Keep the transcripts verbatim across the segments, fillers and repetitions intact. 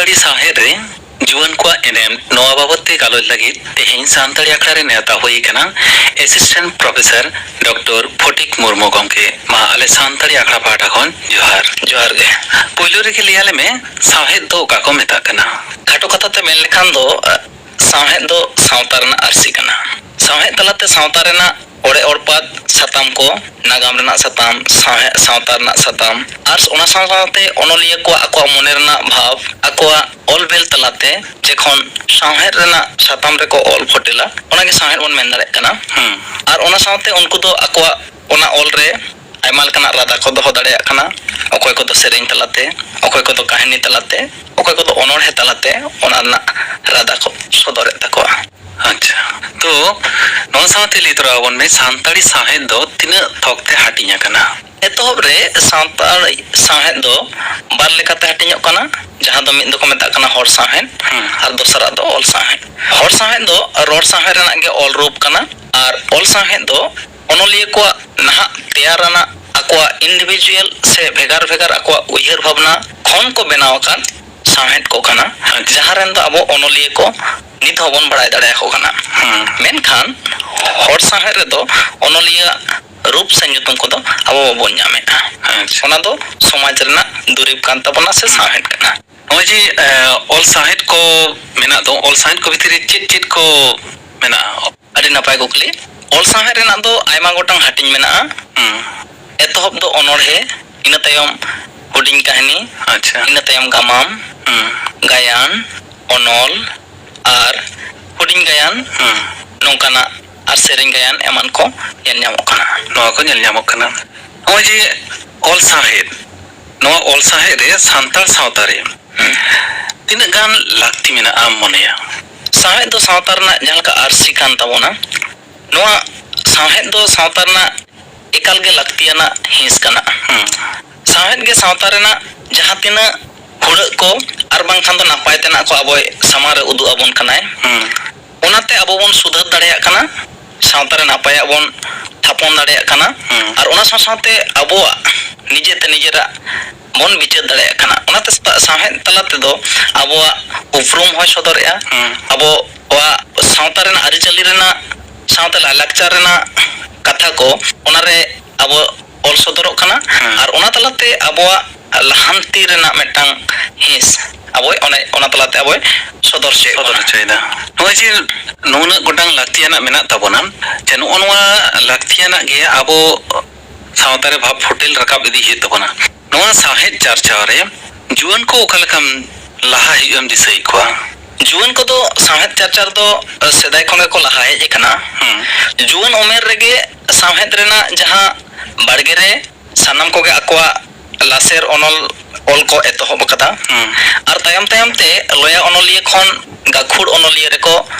ᱥᱟᱱᱛᱟᱲᱤ ᱥᱟᱶᱦᱮᱫ ᱨᱮ ᱡᱩᱣᱟᱹᱱ ᱠᱚᱣᱟᱜ ᱮᱱᱮᱢ, ᱱᱚᱣᱟ ᱵᱟᱵᱚᱛ ᱛᱮ ᱜᱟᱞᱚᱪ ᱞᱟᱹᱜᱤᱫ ᱛᱮᱦᱮᱧ ᱥᱟᱱᱛᱟᱲᱤ ᱟᱠᱷᱲᱟ ᱨᱮ ᱱᱮᱣᱛᱟ ᱦᱩᱭ ᱟᱠᱟᱱᱟ Assistant Professor ᱰᱚᱠᱴᱚᱨ ᱯᱷᱚᱴᱤᱠ ᱢᱩᱨᱢᱩ ᱜᱚᱢᱠᱮ᱾ ᱢᱟ ᱟᱞᱮ ᱥᱟᱱᱛᱟᱲᱤ ᱟᱠᱷᱲᱟ ᱯᱟᱦᱴᱟ ᱠᱷᱚᱱ ᱡᱚᱦᱟᱨ᱾ ᱡᱚᱦᱟᱨ ᱜᱮ᱾ ᱯᱳᱭᱞᱳ ᱨᱮᱜᱮ ᱞᱟᱹᱭ ᱟᱞᱮ ᱢᱮ, ᱥᱟᱶᱦᱮᱫ ᱫᱚ ᱚᱠᱟ ᱠᱚ ᱢᱮᱛᱟᱜ ᱠᱟᱱᱟ? ᱠᱷᱟᱴᱚ ᱠᱟᱛᱷᱟ ᱛᱮ ᱢᱮᱱ ᱞᱮᱠᱷᱟᱱ ᱫᱚ, ᱥᱟᱶᱦᱮᱫ ᱫᱚ ᱥᱟᱶᱛᱟ ᱨᱮᱱᱟᱜ ᱟᱹᱨᱥᱤ ᱠᱟᱱᱟ᱾ ᱥᱟᱶᱦᱮᱫ ᱛᱟᱞᱟᱛᱮ ᱥᱟᱶᱛᱟ ᱨᱮᱱᱟᱜ ᱚᱲᱮ ᱚᱲᱯᱟᱛ ᱥᱟᱛᱟᱢ ᱠᱚ, ᱱᱟᱜᱟᱢ ᱨᱮᱱᱟᱜ ᱥᱟᱛᱟᱢ, ᱥᱟᱶᱦᱮᱫ, ᱥᱟᱶᱛᱟ ᱨᱮᱱᱟᱜ ᱥᱟᱛᱟᱢ, ᱟᱨ ᱚᱱᱟ ᱥᱟᱶ ᱥᱟᱶᱛᱮ ᱚᱱᱚᱞᱤᱭᱟᱹ ᱠᱚᱣᱟᱜ ᱟᱠᱚᱣᱟᱜ ᱢᱚᱱᱮ ᱨᱮᱱᱟᱜ ᱵᱷᱟᱵᱽ, ᱟᱠᱚᱣᱟᱜ ᱚᱞ ᱵᱮᱞ ᱛᱟᱞᱟᱛᱮ ᱡᱚᱠᱷᱚᱱ ᱥᱟᱶᱦᱮᱫ ᱨᱮᱱᱟᱜ ᱥᱟᱛᱟᱢ ᱨᱮᱠᱚ ᱚᱞ ᱯᱷᱚᱴᱮᱞᱟ, ᱚᱱᱟᱜᱮ ᱥᱟᱶᱦᱮᱫ ᱵᱚᱱ ᱢᱮᱱ ᱫᱟᱲᱮᱭᱟᱜ ᱠᱟᱱᱟ᱾ ᱦᱩᱸ᱾ ᱟᱨ ᱚᱱᱟ ᱥᱟᱶᱛᱮ ᱩᱱᱠᱩ ᱫᱚ ᱟᱠᱚᱣᱟᱜ ᱚᱱᱟ ᱚᱞ ᱨᱮ ᱟᱭᱢᱟ ᱞᱮᱠᱟᱱᱟᱜ ᱨᱟᱫᱟ ᱠᱚ ᱫᱚᱦᱚ ᱫᱟᱲᱮᱭᱟᱜ ᱠᱟᱱᱟ᱾ ᱚᱠᱚᱭ ᱠᱚᱫᱚ ᱥᱮᱨᱮᱧ ᱛᱟᱞᱟᱛᱮ, ᱚᱠᱚᱭ ᱠᱚᱫᱚ ᱠᱟᱹᱦᱱᱤ ᱛᱟᱞᱟᱛᱮ, ᱚᱠᱚᱭ ᱠᱚᱫᱚ ᱚᱱᱚᱬᱦᱮ ᱛᱟᱞᱟᱛᱮ ᱚᱱᱟ ᱨᱮᱱᱟᱜ ᱨᱟᱫᱟ ᱠᱚ ᱥᱚᱫᱚᱨᱮᱫ ᱛᱟᱠᱚᱣᱟ᱾ ᱟᱪᱪᱷᱟ, ᱛᱚ ᱱᱚᱣᱟ ᱥᱟᱶᱛᱮ ᱞᱟᱹᱭ ᱛᱚᱨᱟ ᱟᱵᱚᱱ ᱢᱮ, ᱥᱟᱱᱛᱟᱲᱤ ᱥᱟᱶᱦᱮᱫ ᱫᱚ ᱛᱤᱱᱟᱹᱜ ᱛᱷᱚᱠ ᱛᱮ ᱦᱟᱹᱴᱤᱧ ᱟᱠᱟᱱᱟ? ᱮᱛᱚᱦᱚᱵ ᱨᱮ ᱥᱟᱱᱛᱟᱲ ᱥᱟᱶᱦᱮᱫ ᱫᱚ ᱵᱟᱨ ᱞᱮᱠᱟᱛᱮ ᱦᱟᱹᱴᱤᱧᱚᱜ ᱠᱟᱱᱟ, ᱡᱟᱦᱟᱸ ᱫᱚ ᱢᱤᱫ ᱫᱚᱠᱚ ᱢᱮᱛᱟᱜ ᱠᱟᱱᱟ ᱦᱚᱲ ᱥᱟᱶᱦᱮᱫ, ᱦᱩᱸ᱾ ᱟᱨ ᱫᱚᱥᱟᱨᱟᱜ ᱫᱚ ᱚᱞ ᱥᱟᱶᱦᱮᱫ᱾ ᱦᱚᱲ ᱥᱟᱶᱦᱮᱫ ᱫᱚ ᱨᱚᱲ ᱥᱟᱶᱦᱮᱫ ᱨᱮᱱᱟᱜ ᱜᱮ ᱚᱞ ᱨᱩᱯ ᱠᱟᱱᱟ, ᱟᱨ ᱚᱞ ᱥᱟᱶᱦᱮᱫ ᱫᱚ ᱚᱱᱚᱞᱤᱭᱟᱹ ᱠᱚᱣᱟᱜ ᱱᱟᱦᱟᱜ ᱛᱮᱭᱟᱨ ᱟᱱᱟᱜ ᱟᱠᱚᱣᱟᱜ individual ᱥᱮ ᱵᱷᱮᱜᱟᱨ ᱵᱷᱮᱜᱟᱨ ᱟᱠᱚᱣᱟᱜ ᱩᱭᱦᱟᱹᱨ ᱵᱷᱟᱵᱽᱱᱟ ᱠᱷᱚᱱ ᱠᱚ ᱵᱮᱱᱟᱣ ᱟᱠᱟᱫ ᱥᱟᱶᱦᱮᱫ ᱠᱚ ᱠᱟᱱᱟ, ᱟᱪᱪᱷᱟ᱾ ᱡᱟᱦᱟᱸ ᱨᱮᱱ ᱫᱚ ᱟᱵᱚ ᱚᱱᱚᱞᱤᱭᱟᱹ ᱠᱚ ᱱᱤᱛ ᱦᱚᱸᱵᱚᱱ ᱵᱟᱲᱟᱭ ᱫᱟᱲᱮᱭᱟᱠᱚ ᱠᱟᱱᱟ᱾ ᱦᱩᱸ᱾ ᱢᱮᱱᱠᱷᱟᱱ ᱦᱚᱲ ᱥᱟᱶᱦᱮᱫ ᱨᱮᱫᱚ ᱚᱱᱚᱞᱤᱭᱟᱹ ᱨᱩᱯ ᱥᱮ ᱧᱩᱛᱩᱢ ᱠᱚᱫᱚ ᱟᱵᱚ ᱵᱟᱵᱚᱱ ᱧᱟᱢᱮᱫᱼᱟ᱾ ᱟᱪᱪᱷᱟ᱾ ᱚᱱᱟ ᱫᱚ ᱥᱚᱢᱟᱡᱽ ᱨᱮᱱᱟᱜ ᱫᱩᱨᱤᱵᱽ ᱠᱟᱱ ᱛᱟᱵᱚᱱᱟ ᱥᱮ ᱦᱩᱸ᱾ ᱥᱟᱶᱦᱮᱫ ᱠᱟᱱᱟ᱾ ᱱᱚᱜᱼᱚᱭ ᱡᱮ, ᱮ, ᱚᱞ ᱥᱟᱶᱦᱮᱫ ᱠᱚ ᱢᱮᱱᱟᱜ ᱫᱚ, ᱚᱞ ᱥᱟᱶᱦᱮᱫ ᱠᱚ ᱵᱷᱤᱛᱨᱤ ᱨᱮ ᱪᱮᱫ ᱪᱮᱫ ᱠᱚ ᱢᱮᱱᱟᱜᱼᱟ? ᱟᱹᱰᱤ ᱱᱟᱯᱟᱭ ᱠᱩᱠᱞᱤ᱾ ᱚᱞ ᱥᱟᱶᱦᱮᱫ ᱨᱮᱱᱟᱜ ᱫᱚ ᱟᱭᱢᱟ ᱜᱚᱴᱟᱝ ᱦᱟᱹᱴᱤᱧ ᱢᱮᱱᱟᱜᱼᱟ᱾ ᱦᱩᱸ᱾ ᱮᱛᱚᱦᱚᱵ ᱫᱚ ᱚᱱᱚᱬᱦᱮ, ᱤᱱᱟᱹ ᱛᱟᱭᱚᱢ ᱦᱩᱰᱤᱧ ᱠᱟᱹᱦᱱᱤ, ᱟᱪᱪᱷᱟ᱾ ᱤᱱᱟᱹ ᱛᱟᱭᱚᱢ ᱜᱟᱢᱟᱢ, ᱦᱩᱸ᱾ ᱜᱟᱭᱟᱱ, ᱚᱱᱚᱞ ᱟᱨ ᱦᱩᱰᱤᱧ ᱜᱟᱭᱟᱱ, ᱦᱩᱸ᱾ ᱱᱚᱝᱠᱟᱱᱟᱜ ᱟᱨ ᱥᱮᱨᱮᱧ ᱜᱟᱭᱟᱱ ᱮᱢᱟᱱ ᱠᱚ ᱧᱮᱞ ᱧᱟᱢᱚᱜ ᱠᱟᱱᱟ᱾ ᱱᱚᱣᱟ ᱠᱚ ᱧᱮᱞ ᱧᱟᱢᱚᱜ ᱠᱟᱱᱟ᱾ ᱱᱚᱜᱼᱚᱭ ᱡᱮ ᱚᱞ ᱥᱟᱶᱦᱮᱫ, ᱱᱚᱣᱟ ᱚᱞ ᱥᱟᱶᱦᱮᱫ ᱨᱮ ᱥᱟᱱᱛᱟᱲ ᱥᱟᱶᱛᱟ ᱨᱮ ᱛᱤᱱᱟᱹᱜ ᱜᱟᱱ ᱞᱟᱹᱠᱛᱤ ᱢᱮᱱᱟᱜᱼᱟ ᱟᱢ ᱢᱚᱱᱮᱭᱟ? ᱥᱟᱶᱦᱮᱫ ᱫᱚ ᱥᱟᱶᱛᱟ ᱨᱮᱱᱟᱜ ᱡᱟᱦᱟᱸ ᱞᱮᱠᱟ ᱟᱹᱨᱥᱤ ᱠᱟᱱ ᱛᱟᱵᱚᱱᱟ, ᱱᱚᱣᱟ ᱥᱟᱶᱦᱮᱫ ᱫᱚ ᱥᱟᱶᱛᱟ ᱨᱮᱱᱟᱜ ᱮᱠᱟᱞ ᱜᱮ ᱞᱟᱹᱠᱛᱤᱭᱟᱱᱟᱜ ᱦᱤᱸᱥ ᱠᱟᱱᱟ᱾ ᱦᱩᱸ᱾ ᱥᱟᱶᱦᱮᱫ ᱜᱮ ᱥᱟᱶᱛᱟ ᱨᱮᱱᱟᱜ ᱡᱟᱦᱟᱸ ᱛᱤᱱᱟᱹᱜ ᱦᱩᱲᱟᱹᱜ ᱠᱚ ᱟᱨ ᱵᱟᱝᱠᱷᱟᱱ ᱫᱚ ᱱᱟᱯᱟᱭ ᱛᱮᱱᱟᱜ ᱠᱚ ᱟᱵᱚᱭ ᱥᱟᱢᱟᱝ ᱨᱮ ᱩᱫᱩᱜ ᱟᱵᱚᱱ ᱠᱟᱱᱟᱭ᱾ ᱦᱩᱸ᱾ ᱚᱱᱟᱛᱮ ᱟᱵᱚ ᱵᱚᱱ ᱥᱩᱫᱷᱟᱹᱨ ᱫᱟᱲᱮᱭᱟᱜ ᱠᱟᱱᱟ, ᱥᱟᱶᱛᱟ ᱨᱮ ᱱᱟᱯᱟᱭᱟᱜ ᱵᱚᱱ ᱛᱷᱟᱯᱚᱱ ᱫᱟᱲᱮᱭᱟᱜ ᱠᱟᱱᱟ᱾ ᱦᱩᱸ᱾ ᱟᱨ ᱚᱱᱟ ᱥᱟᱶ ᱥᱟᱶᱛᱮ ᱟᱵᱚᱣᱟᱜ ᱱᱤᱡᱮᱛᱮ ᱱᱤᱡᱮᱨᱟᱜ ᱵᱚᱱ ᱵᱤᱪᱟᱹᱨ ᱫᱟᱲᱮᱭᱟᱜ ᱠᱟᱱᱟ᱾ ᱚᱱᱟᱛᱮ ᱥᱟ-, ᱥᱟᱶᱦᱮᱫ ᱛᱟᱞᱟ ᱛᱮᱫᱚ ᱟᱵᱚᱣᱟᱜ ᱩᱯᱨᱩᱢ ᱦᱚᱸᱭ ᱥᱚᱫᱚᱨᱮᱜᱼᱟ᱾ ᱦᱩᱸ᱾ ᱟᱵᱚᱣᱟᱜ ᱥᱟᱶᱛᱟ ᱨᱮᱱᱟᱜ ᱟᱹᱨᱤᱪᱟᱹᱞᱤ ᱨᱮᱱᱟᱜ, ᱥᱟᱶᱛᱮ ᱞᱟᱭᱼᱞᱟᱠᱪᱟᱨ ᱨᱮᱱᱟᱜ ᱠᱟᱛᱷᱟ ᱠᱚ ᱚᱱᱟᱨᱮ ᱟᱵᱚ ᱚᱞ ᱥᱚᱫᱚᱨᱚᱜ ᱠᱟᱱᱟ᱾ ᱦᱩᱸ᱾ ᱟᱨ ᱚᱱᱟ ᱛᱟᱞᱟᱛᱮ ᱟᱵᱚᱣᱟᱜ ᱞᱟᱦᱟᱱᱛᱤ ᱨᱮᱱᱟᱜ ᱢᱤᱫᱴᱟᱝ ᱦᱤᱸᱥ ᱟᱵᱚᱭ, ᱚᱱᱮ ᱚᱱᱟ ᱛᱟᱞᱟᱛᱮ ᱟᱵᱚᱭ ᱥᱚᱫᱚᱨ ᱦᱚᱪᱚᱭᱮᱫ ᱥᱚᱫᱚᱨ ᱵᱚᱱᱟ᱾ ᱦᱚᱪᱚᱭᱮᱫᱟ᱾ ᱱᱚᱜᱼᱚᱭ ᱡᱮ ᱱᱩᱱᱟᱹᱜ ᱜᱚᱴᱟᱝ ᱞᱟᱹᱠᱛᱤᱭᱟᱱᱟᱜ ᱢᱮᱱᱟᱜ ᱛᱟᱵᱚᱱᱟ, ᱡᱮ ᱱᱚᱜᱼᱚ ᱱᱚᱣᱟ ᱞᱟᱹᱠᱛᱤᱭᱟᱱᱟᱜ ᱜᱮ ᱟᱵᱚ ᱥᱟᱶᱛᱟ ᱨᱮ ᱵᱷᱟᱵᱽ ᱯᱷᱩᱴᱮᱞ ᱨᱟᱠᱟᱵ ᱤᱫᱤ ᱦᱩᱭᱩᱜ ᱛᱟᱵᱚᱱᱟ᱾ ᱱᱚᱣᱟ ᱥᱟᱶᱦᱮᱫ ᱪᱟᱨᱪᱟᱣ ᱨᱮ ᱡᱩᱣᱟᱹᱱ ᱠᱚ ᱚᱠᱟ ᱞᱮᱠᱟᱢ ᱞᱟᱦᱟ ᱦᱤᱡᱩᱜ ᱮᱢ ᱫᱤᱥᱟᱹᱭᱮᱫ ᱠᱚᱣᱟ? ᱡᱩᱣᱟᱹᱱ ᱠᱚᱫᱚ ᱥᱟᱶᱦᱮᱫ ᱪᱟᱨᱪᱟ ᱨᱮᱫᱚ, ᱮ, ᱥᱮᱫᱟᱭ ᱠᱷᱚᱱ ᱜᱮᱠᱚ ᱞᱟᱦᱟ ᱦᱮᱡ ᱟᱠᱟᱱᱟ᱾ ᱦᱩᱸ᱾ ᱡᱩᱣᱟᱹᱱ ᱩᱢᱮᱨ ᱨᱮᱜᱮ ᱥᱟᱶᱦᱮᱫ ᱨᱮᱱᱟᱜ ᱡᱟᱦᱟᱸ ᱵᱟᱲᱜᱮ ᱨᱮ ᱥᱟᱱᱟᱢ ᱠᱚᱜᱮ ᱟᱠᱚᱣᱟᱜ ᱞᱟᱥᱮᱨ ᱚᱱᱚᱞ ᱚᱞ ᱠᱚ ᱮᱛᱚᱦᱚᱵ ᱟᱠᱟᱫᱟ᱾ ᱦᱩᱸ᱾ ᱟᱨ ᱛᱟᱭᱚᱢ ᱛᱟᱭᱚᱢ ᱛᱮ ᱞᱚᱭᱟ ᱚᱱᱚᱞᱤᱭᱟᱹ ᱠᱷᱚᱱ ᱜᱟᱹᱠᱷᱩᱲ ᱚᱱᱚᱞᱤᱭᱟᱹ ᱨᱮᱠᱚ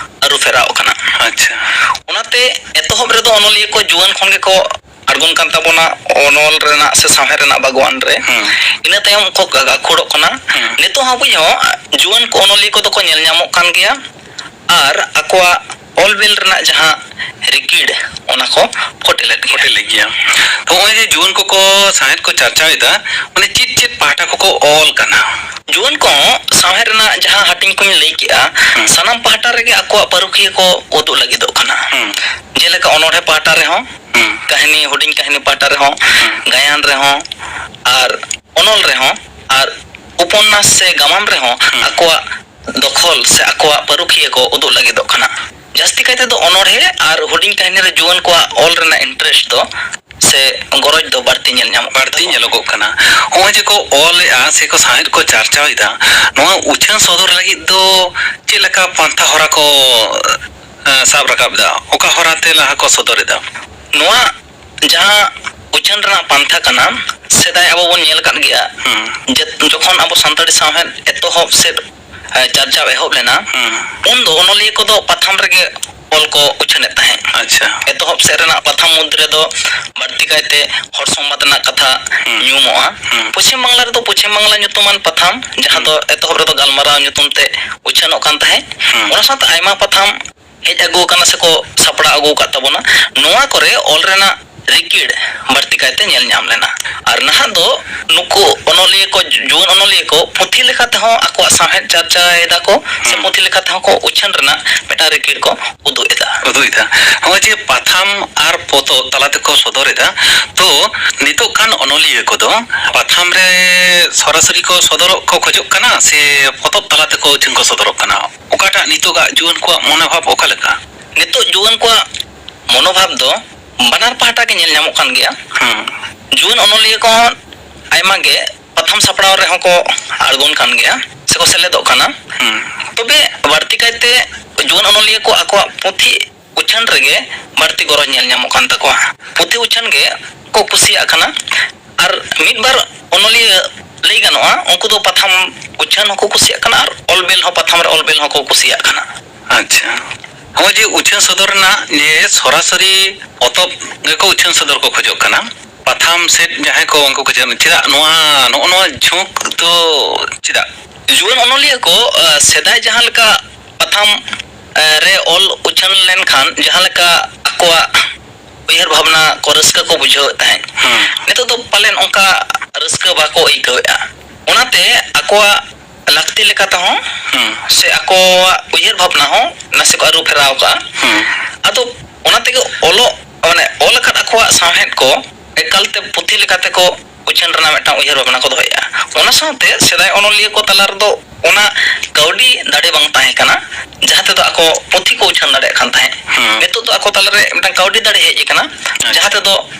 ᱟᱹᱨᱩ ᱯᱷᱮᱨᱟᱣ ᱟᱠᱟᱱᱟ᱾ ᱟᱪᱪᱷᱟ᱾ ᱚᱱᱟᱛᱮ ᱮᱛᱚᱦᱚᱵ ᱨᱮᱫᱚ ᱚᱱᱚᱞᱤᱭᱟᱹ ᱠᱚ ᱡᱩᱣᱟᱹᱱ ᱠᱷᱚᱱ ᱜᱮᱠᱚ ᱟᱬᱜᱚᱱ ᱠᱟᱱ ᱛᱟᱵᱚᱱᱟ ᱚᱱᱚᱞ ᱨᱮᱱᱟᱜ ᱥᱮ ᱥᱟᱶᱦᱮᱫ ᱨᱮᱱᱟᱜ ᱵᱟᱜᱽᱣᱟᱱ ᱨᱮ᱾ ᱦᱩᱸ᱾ ᱤᱱᱟᱹ ᱛᱟᱭᱚᱢ ᱠᱚ ᱜᱟ-, ᱜᱟᱹᱠᱷᱩᱲᱚᱜ ᱠᱟᱱᱟ᱾ ᱦᱩᱸ᱾ ᱱᱤᱛᱚᱜ ᱦᱚᱸ ᱟᱵᱚ ᱦᱚᱸ ᱡᱩᱣᱟᱹᱱ ᱠᱚ ᱚᱱᱚᱞᱤᱭᱟᱹ ᱠᱚᱫᱚ ᱠᱚ ᱧᱮᱞ ᱧᱟᱢᱚᱜ ᱠᱟᱱ ᱜᱮᱭᱟ᱾ ᱟᱨ ᱟᱠᱚᱣᱟᱜ ᱚᱞ ᱵᱤᱞ ᱨᱮᱱᱟᱜ ᱡᱟᱦᱟᱸ ᱨᱤᱠᱤᱲ, ᱚᱱᱟ ᱠᱚ ᱯᱷᱚᱴᱮᱞᱮᱫ ᱜᱮᱭᱟ᱾ ᱯᱷᱚᱴᱮᱞᱮᱫ ᱜᱮᱭᱟ᱾ ᱛᱚ, ᱱᱚᱜᱼᱚᱭ ᱡᱮ ᱡᱩᱣᱟᱹᱱ ᱠᱚᱠᱚ ᱥᱟᱶᱦᱮᱫ ᱠᱚ ᱪᱟᱨᱪᱟᱣᱮᱫᱟ, ᱢᱟᱱᱮ ᱪᱮᱫ ᱪᱮᱫ ᱯᱟᱦᱴᱟ ᱠᱚᱠᱚ ᱚᱞ ᱠᱟᱱᱟ? ᱡᱩᱣᱟᱹᱱ ᱠᱚᱦᱚᱸ ᱥᱟᱶᱦᱮᱫ ᱨᱮᱱᱟᱜ ᱡᱟᱦᱟᱸ ᱦᱟᱹᱴᱤᱧ ᱠᱚᱧ ᱞᱟᱹᱭ ᱠᱮᱜᱼᱟ, ᱦᱩᱸ᱾ ᱥᱟᱱᱟᱢ ᱯᱟᱦᱴᱟ ᱨᱮᱜᱮ ᱟᱠᱚᱣᱟᱜ ᱯᱟᱹᱨᱩᱠᱷᱤᱭᱟᱹ ᱠᱚ ᱩᱫᱩᱜ ᱞᱟᱹᱜᱤᱫᱚᱜ ᱠᱟᱱᱟ᱾ ᱦᱩᱸ᱾ ᱡᱮᱞᱮᱠᱟ ᱚᱱᱚᱬᱦᱮ ᱯᱟᱦᱴᱟ ᱨᱮᱦᱚᱸ, ᱦᱩᱸ᱾ ᱠᱟᱹᱦᱱᱤ, ᱦᱩᱰᱤᱧ ᱠᱟᱹᱦᱱᱤ ᱯᱟᱦᱴᱟ ᱨᱮᱦᱚᱸ, ᱦᱩᱸ᱾ ᱜᱟᱭᱟᱱ ᱨᱮᱦᱚᱸ, ᱟᱨ ᱚᱱᱚᱞ ᱨᱮᱦᱚᱸ, ᱟᱨ ᱩᱯᱚᱱᱱᱟᱥ ᱥᱮ ᱜᱟᱢᱟᱢ ᱨᱮᱦᱚᱸ ᱦᱩᱸ᱾ ᱟᱠᱚᱣᱟᱜ ᱫᱚᱠᱷᱚᱞ ᱥᱮ ᱟᱠᱚᱣᱟᱜ ᱯᱟᱹᱨᱩᱠᱷᱤᱭᱟᱹ ᱠᱚ ᱩᱫᱩᱜ ᱞᱟᱹᱜᱤᱫᱚᱜ ᱠᱟᱱᱟ᱾ ᱡᱟᱹᱥᱛᱤ ᱠᱟᱭ ᱛᱮᱫᱚ ᱚᱱᱚᱬᱦᱮ ᱟᱨ ᱦᱩᱰᱤᱧ ᱠᱟᱹᱦᱱᱤ ᱨᱮ ᱡᱩᱣᱟᱹᱱ ᱠᱚᱣᱟᱜ ᱚᱞ ᱨᱮᱱᱟᱜ interest ᱫᱚ ᱥᱮ ᱜᱚᱨᱚᱡᱽ ᱫᱚ ᱵᱟᱹᱲᱛᱤ ᱧᱮᱞ ᱧᱟᱢᱚᱜ ᱠᱟᱱᱟ᱾ ᱵᱟᱹᱲᱛᱤ ᱧᱮᱞᱚᱜᱚᱜ ᱠᱟᱱᱟ᱾ ᱱᱚᱜᱼᱚᱭ ᱡᱮ ᱠᱚ ᱚᱞᱮᱜᱼᱟ ᱥᱮ ᱠᱚ ᱥᱟᱶᱦᱮᱫ ᱠᱚ ᱪᱟᱨᱪᱟᱣᱮᱫᱟ, ᱱᱚᱣᱟ ᱩᱪᱷᱟᱹᱱ ᱥᱚᱫᱚᱨ ᱞᱟᱹᱜᱤᱫ ᱫᱚ ᱪᱮᱫ ᱞᱮᱠᱟ ᱯᱟᱱᱛᱷᱟ ᱦᱚᱨᱟ ᱠᱚ, ᱮ, ᱥᱟᱵ ᱨᱟᱠᱟᱵ ᱮᱫᱟ? ᱚᱠᱟ ᱦᱚᱨᱟ ᱛᱮ ᱞᱟᱦᱟ ᱠᱚ ᱥᱚᱫᱚᱨᱮᱫᱟ? ᱱᱚᱣᱟ ᱡᱟᱦᱟᱸ ᱩᱪᱷᱟᱹᱱ ᱨᱮᱱᱟᱜ ᱯᱟᱱᱛᱷᱟ ᱠᱟᱱᱟ, ᱥᱮᱫᱟᱭ ᱟᱵᱚ ᱵᱚᱱ ᱧᱮᱞ ᱟᱠᱟᱫ ᱜᱮᱭᱟ ᱦᱩᱸ᱾ ᱡᱮ ᱡᱚᱠᱷᱚᱱ ᱟᱵᱚ ᱥᱟᱱᱛᱟᱲᱤ ᱥᱟᱶᱦᱮᱫ ᱮᱛᱚᱦᱚᱵ ᱥᱮᱫ, ᱮ, ᱪᱟᱨᱪᱟᱣ ᱮᱦᱚᱵ ᱞᱮᱱᱟ, ᱦᱩᱸ᱾ ᱩᱱ ᱫᱚ ᱚᱱᱚᱞᱤᱭᱟᱹ ᱠᱚᱫᱚ ᱯᱟᱛᱷᱟᱢ ᱨᱮᱜᱮ ᱚᱞ ᱠᱚ ᱩᱪᱷᱟᱹᱱᱮᱫ ᱛᱟᱦᱮᱸᱫ᱾ ᱟᱪᱪᱷᱟ᱾ ᱮᱛᱚᱦᱚᱵ ᱥᱮᱫ ᱨᱮᱱᱟᱜ ᱯᱟᱛᱷᱟᱢ ᱢᱩᱫᱽ ᱨᱮᱫᱚ ᱵᱟᱹᱲᱛᱤ ᱠᱟᱭᱛᱮ ᱦᱚᱲ ᱥᱚᱢᱵᱟᱫ ᱨᱮᱱᱟᱜ ᱠᱟᱛᱷᱟ ᱦᱩᱸ᱾ ᱧᱩᱢᱚᱜᱼᱟ᱾ ᱦᱩᱸ᱾ ᱯᱚᱪᱷᱤᱢ ᱵᱟᱝᱞᱟ ᱨᱮᱫᱚ ᱯᱚᱪᱷᱤᱢ ᱵᱟᱝᱞᱟ ᱧᱩᱛᱩᱢᱟᱱ ᱯᱟᱛᱷᱟᱢ, ᱡᱟᱦᱟᱸ ᱦᱩᱸ᱾ ᱫᱚ ᱮᱛᱚᱦᱚᱵ ᱨᱮᱫᱚ ᱜᱟᱞᱢᱟᱨᱟᱣ ᱧᱩᱛᱩᱢ ᱛᱮ ᱩᱪᱷᱟᱹᱱᱚᱜ ᱠᱟᱱ ᱛᱟᱦᱮᱸᱫ᱾ ᱦᱩᱸ᱾ ᱚᱱᱟ ᱥᱟᱶᱛᱮ ᱟᱭᱢᱟ ᱯᱟᱛᱷᱟᱢ ᱦᱮᱡ ᱟᱹᱜᱩ ᱟᱠᱟᱱᱟ ᱥᱮᱠᱚ ᱥᱟᱯᱲᱟᱣ ᱟᱹᱜᱩ ᱟᱠᱟᱫ ᱛᱟᱵᱚᱱᱟ, ᱱᱚᱣᱟ ᱠᱚᱨᱮ ᱚᱞ ᱨᱮᱱᱟᱜ ᱨᱤᱠᱤᱲ ᱵᱟᱹᱲᱛᱤ ᱠᱟᱭᱛᱮ ᱧᱮᱞ ᱧᱟᱢ ᱞᱮᱱᱟ᱾ ᱟᱨ ᱱᱟᱦᱟᱜ ᱫᱚ ᱱᱩᱠᱩ ᱚᱱᱚᱞᱤᱭᱟᱹ ᱠᱚ, ᱡᱩᱣᱟᱹᱱ ᱚᱱᱚᱞᱤᱭᱟᱹ ᱠᱚ ᱯᱩᱛᱷᱤ ᱞᱮᱠᱟ ᱛᱮᱦᱚᱸ ᱟᱠᱚᱣᱟᱜ ᱥᱟᱶᱦᱮᱫ ᱪᱟᱨᱪᱟᱭ ᱫᱟᱠᱚ, ᱥᱮ ᱦᱩᱸ᱾ ᱯᱩᱛᱷᱤ ᱞᱮᱠᱟ ᱛᱮᱦᱚᱸ ᱠᱚ ᱩᱪᱷᱟᱹᱱ ᱨᱮᱱᱟᱜ ᱢᱤᱫᱴᱟᱝ ᱨᱤᱠᱤᱲ ᱠᱚ ᱩᱫᱩᱜ ᱮᱫᱟ᱾ ᱩᱫᱩᱜ ᱮᱫᱟ᱾ ᱱᱚᱜᱼᱚᱭ ᱡᱮ ᱯᱟᱛᱷᱟᱢ ᱟᱨ ᱯᱚᱛᱚᱵ ᱛᱟᱞᱟ ᱛᱮᱠᱚ ᱥᱚᱫᱚᱨ ᱮᱫᱟ, ᱛᱚ ᱱᱤᱛᱚᱜ ᱠᱟᱱ ᱚᱱᱚᱞᱤᱭᱟᱹ ᱠᱚᱫᱚ ᱯᱟᱛᱷᱟᱢ ᱨᱮ ᱥᱚᱨᱟᱥᱚᱨᱤ ᱠᱚ ᱥᱚᱫᱚᱨᱚᱜ ᱠᱚ ᱠᱷᱚᱡᱚᱜ ᱠᱟᱱᱟ ᱥᱮ ᱯᱚᱛᱚᱵ ᱛᱟᱞᱟ ᱛᱮᱠᱚ ᱩᱪᱷᱟᱹᱱ ᱠᱚ ᱥᱚᱫᱚᱨᱚᱜ ᱠᱟᱱᱟ? ᱚᱠᱟᱴᱟᱜ ᱱᱤᱛᱚᱜᱟᱜ ᱡᱩᱣᱟᱹᱱ ᱠᱚᱣᱟᱜ ᱢᱚᱱᱮ ᱵᱷᱟᱵᱽ ᱚᱠᱟ ᱞᱮᱠᱟ? ᱱᱤᱛᱚᱜ ᱡᱩᱣᱟᱹᱱ ᱠᱚᱣᱟᱜ ᱢᱚᱱᱳᱵᱷᱟᱵᱽ ᱫᱚ ᱵᱟᱱᱟᱨ ᱯᱟᱦᱴᱟ ᱜᱮ ᱧᱮᱞ ᱧᱟᱢᱚᱜ ᱠᱟᱱ ᱜᱮᱭᱟ᱾ ᱦᱩᱸ᱾ ᱡᱩᱣᱟᱹᱱ ᱚᱱᱚᱞᱤᱭᱟᱹ ᱠᱚᱦᱚᱸ ᱟᱭᱢᱟ ᱜᱮ ᱯᱟᱛᱷᱟᱢ ᱥᱟᱯᱲᱟᱣ ᱨᱮᱦᱚᱸ ᱠᱚ ᱟᱬᱜᱚᱱ ᱠᱟᱱ ᱜᱮᱭᱟ ᱥᱮᱠᱚ ᱥᱮᱞᱮᱫᱚᱜ ᱠᱟᱱᱟ᱾ ᱦᱩᱸ᱾ ᱛᱚᱵᱮ ᱵᱟᱹᱲᱛᱤ ᱠᱟᱭᱛᱮ ᱡᱩᱣᱟᱹᱱ ᱚᱱᱚᱞᱤᱭᱟᱹ ᱠᱚ ᱟᱠᱚᱣᱟᱜ ᱯᱩᱛᱷᱤ ᱩᱪᱷᱟᱹᱱ ᱨᱮᱜᱮ ᱵᱟᱹᱲᱛᱤ ᱜᱚᱨᱚᱡᱽ ᱧᱮᱞ ᱧᱟᱢᱚᱜ ᱠᱟᱱ ᱛᱟᱠᱚᱣᱟ᱾ ᱯᱩᱛᱷᱤ ᱩᱪᱷᱟᱹᱱ ᱜᱮ ᱠᱚ ᱠᱩᱥᱤᱭᱟᱜ ᱠᱟᱱᱟ᱾ ᱟᱨ ᱢᱤᱫ ᱵᱟᱨ ᱚᱱᱚᱞᱤᱭᱟᱹ ᱞᱟᱹᱭ ᱜᱟᱱᱚᱜᱼᱟ, ᱩᱱᱠᱩ ᱫᱚ ᱯᱟᱛᱷᱟᱢ ᱩᱪᱷᱟᱹᱱ ᱦᱚᱸᱠᱚ ᱠᱩᱥᱤᱭᱟᱜ ᱠᱟᱱᱟ ᱟᱨ ᱚᱞ ᱵᱮᱞ ᱦᱚᱸ, ᱯᱟᱛᱷᱟᱢ ᱨᱮ ᱚᱞ ᱵᱮᱞ ᱦᱚᱸᱠᱚ ᱠᱩᱥᱤᱭᱟᱜ ᱠᱟᱱᱟ᱾ ᱟᱪᱪᱷᱟ, ᱱᱚᱜᱼᱚᱭ ᱡᱮ ᱩᱪᱷᱟᱹᱱ ᱥᱚᱫᱚᱨ ᱨᱮᱱᱟᱜ ᱡᱮ ᱥᱚᱨᱟᱥᱚᱨᱤ ᱯᱚᱛᱚᱵ ᱜᱮᱠᱚ ᱩᱪᱷᱟᱹᱱ ᱥᱚᱫᱚᱨ ᱠᱚ ᱠᱷᱚᱡᱚᱜ ᱠᱟᱱᱟ, ᱯᱟᱛᱷᱟᱢ ᱥᱮᱫ ᱡᱟᱦᱟᱸᱭ ᱠᱚ ᱵᱟᱝᱠᱚ ᱠᱷᱚᱡᱚᱜ ᱠᱟᱱᱟ, ᱪᱮᱫᱟᱜ ᱱᱚᱣᱟ, ᱱᱚᱜᱼᱚ ᱱᱚᱣᱟ ᱡᱷᱩᱸᱠ ᱫᱚ ᱪᱮᱫᱟᱜ? ᱡᱩᱣᱟᱹᱱ ᱚᱱᱚᱞᱤᱭᱟᱹ ᱠᱚ, ᱟ, ᱥᱮᱫᱟᱭ ᱡᱟᱦᱟᱸ ᱞᱮᱠᱟ ᱯᱟᱛᱷᱟᱢ, ᱟ, ᱨᱮ ᱚᱞ ᱩᱪᱷᱟᱹᱱ ᱞᱮᱱᱠᱷᱟᱱ ᱡᱟᱦᱟᱸ ᱞᱮᱠᱟ ᱟᱠᱚᱣᱟᱜ ᱩᱭᱦᱟᱹᱨ ᱵᱷᱟᱵᱽᱱᱟ ᱠᱚ ᱨᱟᱹᱥᱠᱟᱹ ᱠᱚ ᱵᱩᱡᱷᱟᱹᱣᱮᱫ ᱛᱟᱦᱮᱸᱫ, ᱦᱩᱸ᱾ ᱱᱤᱛᱚᱜ ᱫᱚ ᱯᱟᱞᱮᱱ ᱚᱱᱠᱟ ᱨᱟᱹᱥᱠᱟᱹ ᱵᱟᱠᱚ ᱟᱹᱭᱠᱟᱹᱣᱮᱫᱼᱟ᱾ ᱚᱱᱟᱛᱮ ᱟᱠᱚᱣᱟᱜ ᱞᱟᱹᱠᱛᱤ ᱞᱮᱠᱟ ᱛᱮᱦᱚᱸ ᱦᱩᱸ᱾ ᱥᱮ ᱟᱠᱚᱣᱟᱜ ᱩᱭᱦᱟᱹᱨ ᱵᱷᱟᱵᱽᱱᱟ ᱦᱚᱸ ᱱᱟᱥᱮ ᱠᱚ ᱟᱹᱨᱩ ᱯᱷᱮᱨᱟᱣ ᱠᱟᱜᱼᱟ᱾ ᱦᱩᱸ᱾ ᱟᱫᱚ ᱚᱱᱟ ᱛᱮᱜᱮ ᱚᱞᱚᱜ, ᱢᱟᱱᱮ ᱚᱞ ᱟᱠᱟᱫ ᱟᱠᱚᱣᱟᱜ ᱥᱟᱶᱦᱮᱫ ᱠᱚ ᱮᱠᱟᱞᱛᱮ ᱯᱩᱛᱷᱤ ᱞᱮᱠᱟ ᱛᱮᱠᱚ ᱩᱪᱷᱟᱹᱱ ᱨᱮᱱᱟᱜ ᱢᱤᱫᱴᱟᱝ ᱩᱭᱦᱟᱹᱨ ᱵᱷᱟᱵᱽᱱᱟ ᱠᱚ ᱫᱚᱦᱚᱭᱮᱫᱼᱟ᱾ ᱚᱱᱟ ᱥᱟᱶᱛᱮ ᱥᱮᱫᱟᱭ ᱚᱱᱚᱞᱤᱭᱟᱹ ᱠᱚ ᱛᱟᱞᱟ ᱨᱮᱫᱚ ᱚᱱᱟ ᱠᱟᱹᱣᱰᱤ ᱫᱟᱲᱮ ᱵᱟᱝ ᱛᱟᱦᱮᱸ ᱠᱟᱱᱟ, ᱡᱟᱦᱟᱸ ᱛᱮᱫᱚ ᱟᱠᱚ ᱯᱩᱛᱷᱤ ᱠᱚ ᱩᱪᱷᱟᱹᱱ ᱫᱟᱲᱮᱭᱟᱜ ᱠᱟᱱ ᱛᱟᱦᱮᱸᱫ᱾ ᱦᱩᱸ᱾ ᱱᱤᱛᱚᱜ ᱫᱚ ᱟᱠᱚ ᱛᱟᱞᱟᱨᱮ ᱢᱤᱫᱴᱟᱝ ᱠᱟᱹᱣᱰᱤ ᱫᱟᱲᱮ ᱦᱮᱡ ᱟᱠᱟᱱᱟ, ᱟᱪᱪᱷᱟ᱾ ᱡᱟᱦᱟᱸ ᱛᱮᱫᱚ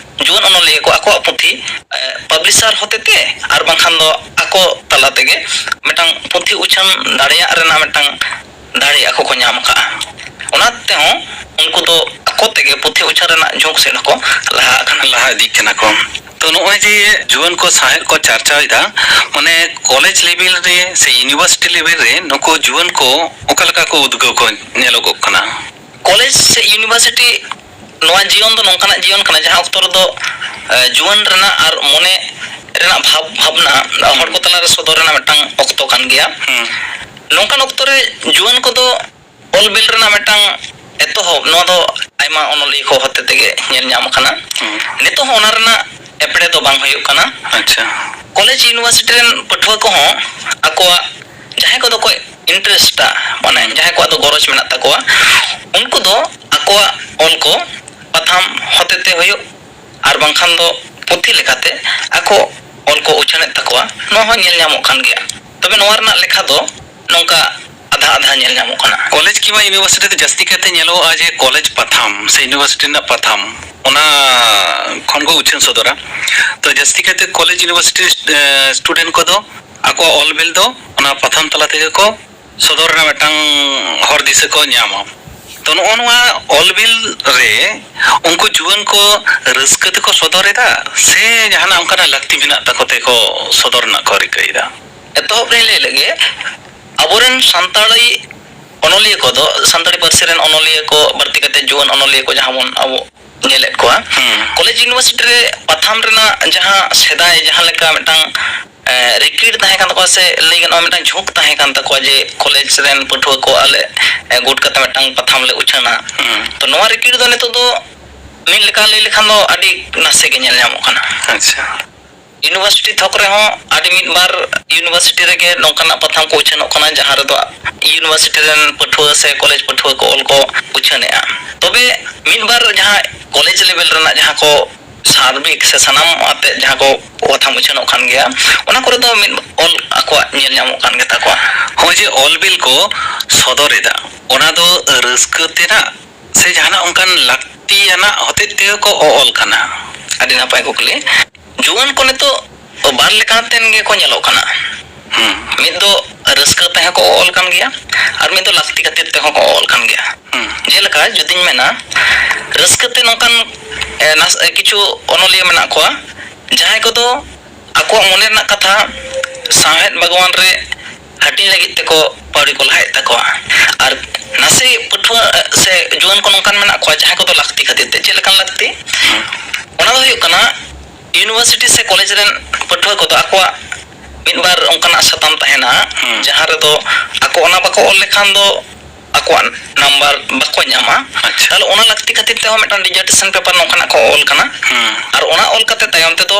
ᱡᱩᱣᱟᱹᱱ ᱚᱱᱚᱞᱤᱭᱟᱹ ᱠᱚ ᱟᱠᱚᱣᱟᱜ ᱯᱩᱛᱷᱤ, ᱮ, ᱯᱟᱵᱽᱞᱤᱥᱟᱨ ᱦᱚᱛᱮᱛᱮ ᱟᱨ ᱵᱟᱝᱠᱷᱟᱱ ᱫᱚ ᱟᱠᱚ ᱛᱟᱞᱟ ᱛᱮᱜᱮ ᱢᱤᱫᱴᱟᱝ ᱯᱩᱛᱷᱤ ᱩᱪᱷᱟᱹᱱ ᱫᱟᱲᱮᱭᱟᱜ ᱨᱮᱱᱟᱜ ᱢᱤᱫᱴᱟᱝ ᱫᱟᱲᱮ ᱟᱠᱚ ᱠᱚ ᱧᱟᱢ ᱟᱠᱟᱫᱼᱟ᱾ ᱚᱱᱟ ᱛᱮᱦᱚᱸ ᱩᱱᱠᱩ ᱫᱚ ᱟᱠᱚ ᱛᱮᱜᱮ ᱯᱩᱛᱷᱤ ᱩᱪᱷᱟᱹᱱ ᱨᱮᱱᱟᱜ ᱡᱷᱩᱸᱠ ᱥᱮᱫ ᱦᱚᱸᱠᱚ ᱞᱟᱦᱟ ᱟᱠᱟᱱᱟ᱾ ᱞᱟᱦᱟ ᱤᱫᱤᱜ ᱠᱟᱱᱟ ᱠᱚ᱾ ᱛᱚ, ᱱᱚᱜᱼᱚᱭ ᱡᱮ ᱡᱩᱣᱟᱹᱱ ᱠᱚ ᱥᱟᱶᱦᱮᱫ ᱠᱚ ᱪᱟᱨᱪᱟᱣ ᱮᱫᱟ, ᱢᱟᱱᱮ, ᱠᱚᱞᱮᱡᱽ ᱞᱮᱵᱮᱞ ᱨᱮ ᱥᱮ ᱤᱭᱩᱱᱤᱵᱷᱟᱨᱥᱤᱴᱤ ᱞᱮᱵᱮᱞ ᱨᱮ ᱱᱩᱠᱩ ᱡᱩᱣᱟᱹᱱ ᱠᱚ ᱚᱠᱟ ᱞᱮᱠᱟ ᱠᱚ ᱩᱫᱽᱜᱟᱹᱣ ᱠᱚ ᱧᱮᱞᱚᱜᱚᱜ ᱠᱟᱱᱟ? ᱠᱚᱞᱮᱡᱽ ᱥᱮ ᱤᱭᱩᱱᱤᱵᱷᱟᱨᱥᱤᱴᱤ, ᱱᱚᱣᱟ ᱡᱤᱭᱚᱱ ᱫᱚ ᱱᱚᱝᱠᱟᱱᱟᱜ ᱡᱤᱭᱚᱱ ᱠᱟᱱᱟ, ᱡᱟᱦᱟᱸ ᱚᱠᱛᱚ ᱨᱮᱫᱚ, ᱮ, ᱡᱩᱣᱟᱹᱱ ᱨᱮᱱᱟᱜ ᱟᱨ ᱢᱚᱱᱮ ᱨᱮᱱᱟᱜ ᱵᱷᱟᱵᱽ ᱵᱷᱟᱵᱽᱱᱟ ᱦᱚᱲ ᱠᱚ ᱛᱟᱞᱟᱨᱮ ᱥᱚᱫᱚᱨ ᱨᱮᱱᱟᱜ ᱢᱤᱫᱴᱟᱝ ᱚᱠᱛᱚ ᱠᱟᱱ ᱜᱮᱭᱟ᱾ ᱦᱩᱸ᱾ ᱱᱚᱝᱠᱟᱱ ᱚᱠᱛᱚ ᱨᱮ ᱡᱩᱣᱟᱹᱱ ᱠᱚᱫᱚ ᱚᱞ ᱵᱤᱞ ᱨᱮᱱᱟᱜ ᱢᱤᱫᱴᱟᱝ ᱮᱛᱚᱦᱚᱵ, ᱱᱚᱣᱟ ᱫᱚ ᱟᱭᱢᱟ ᱚᱱᱚᱞᱤᱭᱟᱹ ᱠᱚ ᱦᱚᱛᱮ ᱛᱮᱜᱮ ᱧᱮᱞ ᱧᱟᱢ ᱟᱠᱟᱱᱟ᱾ ᱦᱩᱸ᱾ ᱱᱤᱛᱚᱜ ᱦᱚᱸ ᱚᱱᱟ ᱨᱮᱱᱟᱜ ᱮᱯᱲᱮ ᱫᱚ ᱵᱟᱝ ᱦᱩᱭᱩᱜ ᱠᱟᱱᱟ᱾ ᱟᱪᱪᱷᱟ᱾ ᱠᱚᱞᱮᱡᱽ ᱤᱭᱩᱱᱤᱵᱷᱟᱨᱥᱤᱴᱤ ᱨᱮᱱ ᱯᱟᱹᱴᱷᱩᱣᱟᱹ ᱠᱚᱦᱚᱸ ᱟᱠᱚᱣᱟᱜ ᱡᱟᱦᱟᱸᱭ ᱠᱚᱫᱚ ᱠᱚ ᱤᱱᱴᱟᱨᱮᱥᱴᱟ, ᱢᱟᱱᱮ ᱡᱟᱦᱟᱸᱭ ᱠᱚᱣᱟᱜ ᱫᱚ ᱜᱚᱨᱚᱡᱽ ᱢᱮᱱᱟᱜ ᱛᱟᱠᱚᱣᱟ, ᱩᱱᱠᱩ ᱫᱚ ᱟᱠᱚᱣᱟᱜ ᱚᱞ ᱠᱚ ᱯᱟᱛᱷᱟᱢ ᱦᱚᱛᱮ ᱛᱮ ᱦᱩᱭᱩᱜ, ᱟᱨ ᱵᱟᱝᱠᱷᱟᱱ ᱫᱚ ᱯᱩᱛᱷᱤ ᱞᱮᱠᱟᱛᱮ ᱟᱠᱚ ᱚᱞ ᱠᱚ ᱩᱪᱷᱟᱹᱱᱮᱫ ᱛᱟᱠᱚᱣᱟ, ᱱᱚᱣᱟ ᱦᱚᱸ ᱧᱮᱞ ᱧᱟᱢᱚᱜ ᱠᱟᱱ ᱜᱮᱭᱟ᱾ ᱛᱚᱵᱮ ᱱᱚᱣᱟ ᱨᱮᱱᱟᱜ ᱞᱮᱠᱷᱟ ᱫᱚ ᱱᱚᱝᱠᱟ ᱟᱫᱷᱟ ᱟᱫᱷᱟ ᱧᱮᱞ ᱧᱟᱢᱚᱜ ᱠᱟᱱᱟ᱾ ᱠᱚᱞᱮᱡᱽ ᱠᱤᱝᱵᱟ ᱤᱭᱩᱱᱤᱵᱷᱟᱨᱥᱤᱴᱤ ᱫᱚ ᱡᱟᱹᱥᱛᱤ ᱠᱟᱭᱛᱮ ᱧᱮᱞᱚᱜᱼᱟ ᱡᱮ ᱠᱚᱞᱮᱡᱽ ᱯᱟᱛᱷᱟᱢ ᱥᱮ ᱤᱭᱩᱱᱤᱵᱷᱟᱨᱥᱤᱴᱤ ᱨᱮᱱᱟᱜ ᱯᱟᱛᱷᱟᱢ, ᱚᱱᱟ ᱠᱷᱚᱱ ᱠᱚ ᱩᱪᱷᱟᱹᱱ ᱥᱚᱫᱚᱨᱟ᱾ ᱛᱚ ᱡᱟᱹᱥᱛᱤ ᱠᱟᱭᱛᱮ ᱠᱚᱞᱮᱡᱽ ᱤᱭᱩᱱᱤᱵᱷᱟᱨᱥᱤᱴᱤ, ᱮ, ᱥᱴᱩᱰᱮᱱᱴ ᱠᱚᱫᱚ ᱟᱠᱚᱣᱟᱜ ᱚᱞ ᱵᱤᱞ ᱫᱚ ᱚᱱᱟ ᱯᱟᱛᱷᱟᱢ ᱛᱟᱞᱟ ᱛᱮᱜᱮ ᱠᱚ ᱥᱚᱫᱚᱨ ᱨᱮᱱᱟᱜ ᱢᱤᱫᱴᱟᱝ ᱦᱚᱨ ᱫᱤᱥᱟᱹ ᱠᱚ ᱧᱟᱢᱟ᱾ ᱛᱚ ᱱᱚᱜᱼᱚ ᱱᱚᱣᱟ ᱚᱞ ᱵᱤᱞ ᱨᱮ ᱩᱱᱠᱩ ᱡᱩᱣᱟᱹᱱ ᱠᱚ ᱨᱟᱹᱥᱠᱟᱹ ᱛᱮᱠᱚ ᱥᱚᱫᱚᱨ ᱮᱫᱟ ᱥᱮ ᱡᱟᱦᱟᱱᱟᱜ ᱚᱱᱠᱟᱱᱟᱜ ᱞᱟᱹᱠᱛᱤ ᱢᱮᱱᱟᱜ ᱛᱟᱠᱚ ᱛᱮ ᱠᱚ ᱥᱚᱫᱚᱨ ᱨᱮᱱᱟᱜ ᱠᱚ ᱨᱤᱠᱟᱹᱭᱮᱫᱟ? ᱮᱛᱚᱦᱚᱵ ᱨᱮᱧ ᱞᱟᱹᱭ ᱞᱮᱜᱮ, ᱟᱵᱚᱨᱮᱱ ᱥᱟᱱᱛᱟᱲᱤ ᱚᱱᱚᱞᱤᱭᱟᱹ ᱠᱚᱫᱚ, ᱥᱟᱱᱛᱟᱲᱤ ᱯᱟᱹᱨᱥᱤ ᱨᱮᱱ ᱚᱱᱚᱞᱤᱭᱟᱹ ᱠᱚ ᱵᱟᱹᱲᱛᱤ ᱠᱟᱛᱮ ᱡᱩᱣᱟᱹᱱ ᱚᱱᱚᱞᱤᱭᱟᱹ ᱠᱚ ᱡᱟᱦᱟᱸ ᱵᱚᱱ ᱟᱵᱚ ᱧᱮᱞᱮᱫ ᱠᱚᱣᱟ, ᱦᱩᱸ᱾ ᱠᱚᱞᱮᱡᱽ ᱤᱭᱩᱱᱤᱵᱷᱟᱨᱥᱤᱴᱤ ᱨᱮ ᱯᱟᱛᱷᱟᱢ ᱨᱮᱱᱟᱜ ᱡᱟᱦᱟᱸ ᱥᱮᱫᱟᱭ ᱡᱟᱦᱟᱸ ᱞᱮᱠᱟ ᱢᱤᱫᱴᱟᱝ, ᱮ, ᱨᱤᱠᱤᱲ ᱛᱟᱦᱮᱸ ᱠᱟᱱ ᱛᱟᱠᱚᱣᱟ ᱥᱮ ᱞᱟᱹᱭ ᱜᱟᱱᱚᱜᱼᱟ ᱢᱤᱫᱴᱟᱝ ᱡᱷᱩᱸᱠ ᱛᱟᱦᱮᱸ ᱠᱟᱱ ᱛᱟᱠᱚᱣᱟ ᱡᱮ ᱠᱚᱞᱮᱡᱽ ᱨᱮᱱ ᱯᱟᱹᱴᱷᱩᱣᱟᱹ ᱠᱚ ᱟᱞᱮ, ᱮ, ᱜᱩᱴ ᱠᱟᱛᱮ ᱢᱤᱫᱴᱟᱝ ᱯᱟᱛᱷᱟᱢ ᱞᱮ ᱩᱪᱷᱟᱹᱱᱟ᱾ ᱦᱩᱸ᱾ ᱛᱚ ᱱᱚᱣᱟ ᱨᱤᱠᱤᱲ ᱫᱚ ᱱᱤᱛᱚᱜ ᱫᱚ ᱢᱤᱫ ᱞᱮᱠᱟ ᱞᱟᱹᱭ ᱞᱮᱠᱷᱟᱱ ᱫᱚ ᱟᱹᱰᱤ ᱱᱟᱥᱮ ᱜᱮ ᱧᱮᱞ ᱧᱟᱢᱚᱜ ᱠᱟᱱᱟ᱾ ᱟᱪᱪᱷᱟ᱾ ᱤᱭᱩᱱᱤᱵᱷᱟᱨᱥᱤᱴᱤ ᱛᱷᱚᱠ ᱨᱮᱦᱚᱸ ᱟᱹᱰᱤ ᱢᱤᱫ ᱵᱟᱨ ᱤᱭᱩᱱᱤᱵᱷᱟᱨᱥᱤᱴᱤ ᱨᱮᱜᱮ ᱱᱚᱝᱠᱟᱱᱟᱜ ᱯᱟᱛᱷᱟᱢ ᱠᱚ ᱩᱪᱷᱟᱹᱱᱚᱜ ᱠᱟᱱᱟ, ᱡᱟᱦᱟᱸ ᱨᱮᱫᱚ ᱤᱭᱩᱱᱤᱵᱷᱟᱨᱥᱤᱴᱤ ᱨᱮᱱ ᱯᱟᱹᱴᱷᱩᱣᱟᱹ ᱥᱮ ᱠᱚᱞᱮᱡᱽ ᱯᱟᱹᱴᱷᱩᱣᱟᱹ ᱠᱚ ᱚᱞ ᱠᱚ ᱩᱪᱷᱟᱹᱱᱮᱜᱼᱟ᱾ ᱛᱚᱵᱮ ᱢᱤᱫ ᱵᱟᱨ ᱡᱟᱦᱟᱸ ᱠᱚᱞᱮᱡᱽ ᱞᱮᱵᱮᱞ ᱨᱮᱱᱟᱜ ᱡᱟᱦᱟᱸ ᱠᱚ ᱥᱟᱨᱵᱤᱠ ᱥᱮ ᱥᱟᱱᱟᱢ ᱟᱛᱮ ᱡᱟᱦᱟᱸ ᱠᱚ ᱯᱟᱛᱷᱟᱢ ᱩᱪᱷᱟᱹᱱᱚᱜ ᱠᱟᱱ ᱜᱮᱭᱟ, ᱚᱱᱟ ᱠᱚᱨᱮ ᱫᱚ ᱢᱤᱫ ᱚᱞ ᱟᱠᱚᱣᱟᱜ ᱧᱮᱞ ᱧᱟᱢᱚᱜ ᱠᱟᱱ ᱜᱮᱛᱟ ᱠᱚᱣᱟ᱾ ᱦᱚᱸᱜᱼᱚᱭ ᱡᱮ ᱚᱞ ᱵᱤᱞ ᱠᱚ ᱥᱚᱫᱚᱨ ᱮᱫᱟ, ᱚᱱᱟ ᱫᱚ ᱨᱟᱹᱥᱠᱟᱹ ᱛᱮᱱᱟᱜ ᱥᱮ ᱡᱟᱦᱟᱱᱟᱜ ᱚᱱᱠᱟᱱ ᱞᱟᱹᱠᱛᱤᱭᱟᱱᱟᱜ ᱦᱚᱛᱮᱡ ᱛᱮᱜᱮ ᱠᱚ ᱚᱞ ᱠᱟᱱᱟ? ᱟᱹᱰᱤ ᱱᱟᱯᱟᱭ ᱠᱩᱠᱞᱤ᱾ ᱡᱩᱣᱟᱹᱱ ᱠᱚ ᱱᱤᱛᱚᱜ ᱵᱟᱨ ᱞᱮᱠᱟᱛᱮᱱ ᱜᱮᱠᱚ ᱧᱮᱞᱚᱜ ᱠᱟᱱᱟ᱾ ᱦᱩᱸ᱾ ᱢᱤᱫ ᱫᱚ ᱨᱟᱹᱥᱠᱟᱹ ᱛᱮᱦᱚᱸ ᱠᱚ ᱚᱞ ᱠᱟᱱ ᱜᱮᱭᱟ, ᱟᱨ ᱢᱤᱫ ᱫᱚ ᱞᱟᱹᱠᱛᱤ ᱠᱷᱟᱹᱛᱤᱨ ᱛᱮᱦᱚᱸ ᱠᱚ ᱚᱞ ᱠᱟᱱ ᱜᱮᱭᱟ᱾ ᱦᱩᱸ᱾ ᱡᱮᱞᱮᱠᱟ ᱡᱩᱫᱤᱧ ᱢᱮᱱᱟ, ᱨᱟᱹᱥᱠᱟᱹ ᱛᱮ ᱱᱚᱝᱠᱟᱱ, ᱮ, ᱱᱟᱥ-, ᱮ, ᱠᱤᱪᱷᱩ ᱚᱱᱚᱞᱤᱭᱟᱹ ᱢᱮᱱᱟᱜ ᱠᱚᱣᱟ, ᱡᱟᱦᱟᱸᱭ ᱠᱚᱫᱚ ᱟᱠᱚᱣᱟᱜ ᱢᱚᱱᱮ ᱨᱮᱱᱟᱜ ᱠᱟᱛᱷᱟ ᱥᱟᱶᱦᱮᱫ ᱵᱟᱜᱽᱣᱟᱱ ᱨᱮ ᱦᱟᱹᱴᱤᱧ ᱞᱟᱹᱜᱤᱫ ᱛᱮᱠᱚ ᱯᱟᱹᱣᱲᱤ ᱠᱚ ᱞᱟᱦᱟᱭᱮᱫ ᱛᱟᱠᱚᱣᱟ᱾ ᱟᱨ ᱱᱟᱥᱮ ᱯᱟᱹᱴᱷᱩᱣᱟᱹ ᱥᱮ ᱡᱩᱣᱟᱹᱱ ᱠᱚ ᱱᱚᱝᱠᱟᱱ ᱢᱮᱱᱟᱜ ᱠᱚᱣᱟ, ᱡᱟᱦᱟᱸᱭ ᱠᱚᱫᱚ ᱞᱟᱹᱠᱛᱤ ᱠᱷᱟᱹᱛᱤᱨ ᱛᱮ᱾ ᱪᱮᱫ ᱞᱮᱠᱟᱱ ᱞᱟᱹᱠᱛᱤ? ᱚᱱᱟ ᱫᱚ ᱦᱩᱭᱩᱜ ᱠᱟᱱᱟ, ᱤᱭᱩᱱᱤᱵᱷᱟᱨᱥᱤᱴᱤ ᱥᱮ ᱠᱚᱞᱮᱡᱽ ᱨᱮᱱ ᱯᱟᱹᱴᱷᱩᱣᱟᱹ ᱠᱚᱫᱚ ᱟᱠᱚᱣᱟᱜ ᱢᱤᱫ ᱵᱟᱨ ᱚᱱᱠᱟᱱᱟᱜ ᱥᱟᱛᱟᱢ ᱛᱟᱦᱮᱱᱟ, ᱦᱩᱸ᱾ ᱡᱟᱦᱟᱸ ᱨᱮᱫᱚ ᱟᱠᱚ ᱚᱱᱟ ᱵᱟᱠᱚ ᱚᱞ ᱞᱮᱠᱷᱟᱱ ᱫᱚ ᱟᱠᱚᱣᱟᱜ ᱱᱟᱢᱵᱟᱨ ᱵᱟᱠᱚ ᱧᱟᱢᱟ᱾ ᱟᱪᱪᱷᱟ᱾ ᱛᱟᱦᱞᱮ ᱚᱱᱟ ᱞᱟᱹᱠᱛᱤ ᱠᱷᱟᱹᱛᱤᱨ ᱛᱮᱦᱚᱸ ᱢᱤᱫᱴᱟᱝ dissertation paper ᱱᱚᱝᱠᱟᱱᱟᱜ ᱠᱚ ᱚᱞ ᱠᱟᱱᱟ᱾ ᱦᱩᱸ᱾ ᱟᱨ ᱚᱱᱟ ᱚᱞ ᱠᱟᱛᱮ ᱛᱟᱭᱚᱢ ᱛᱮᱫᱚ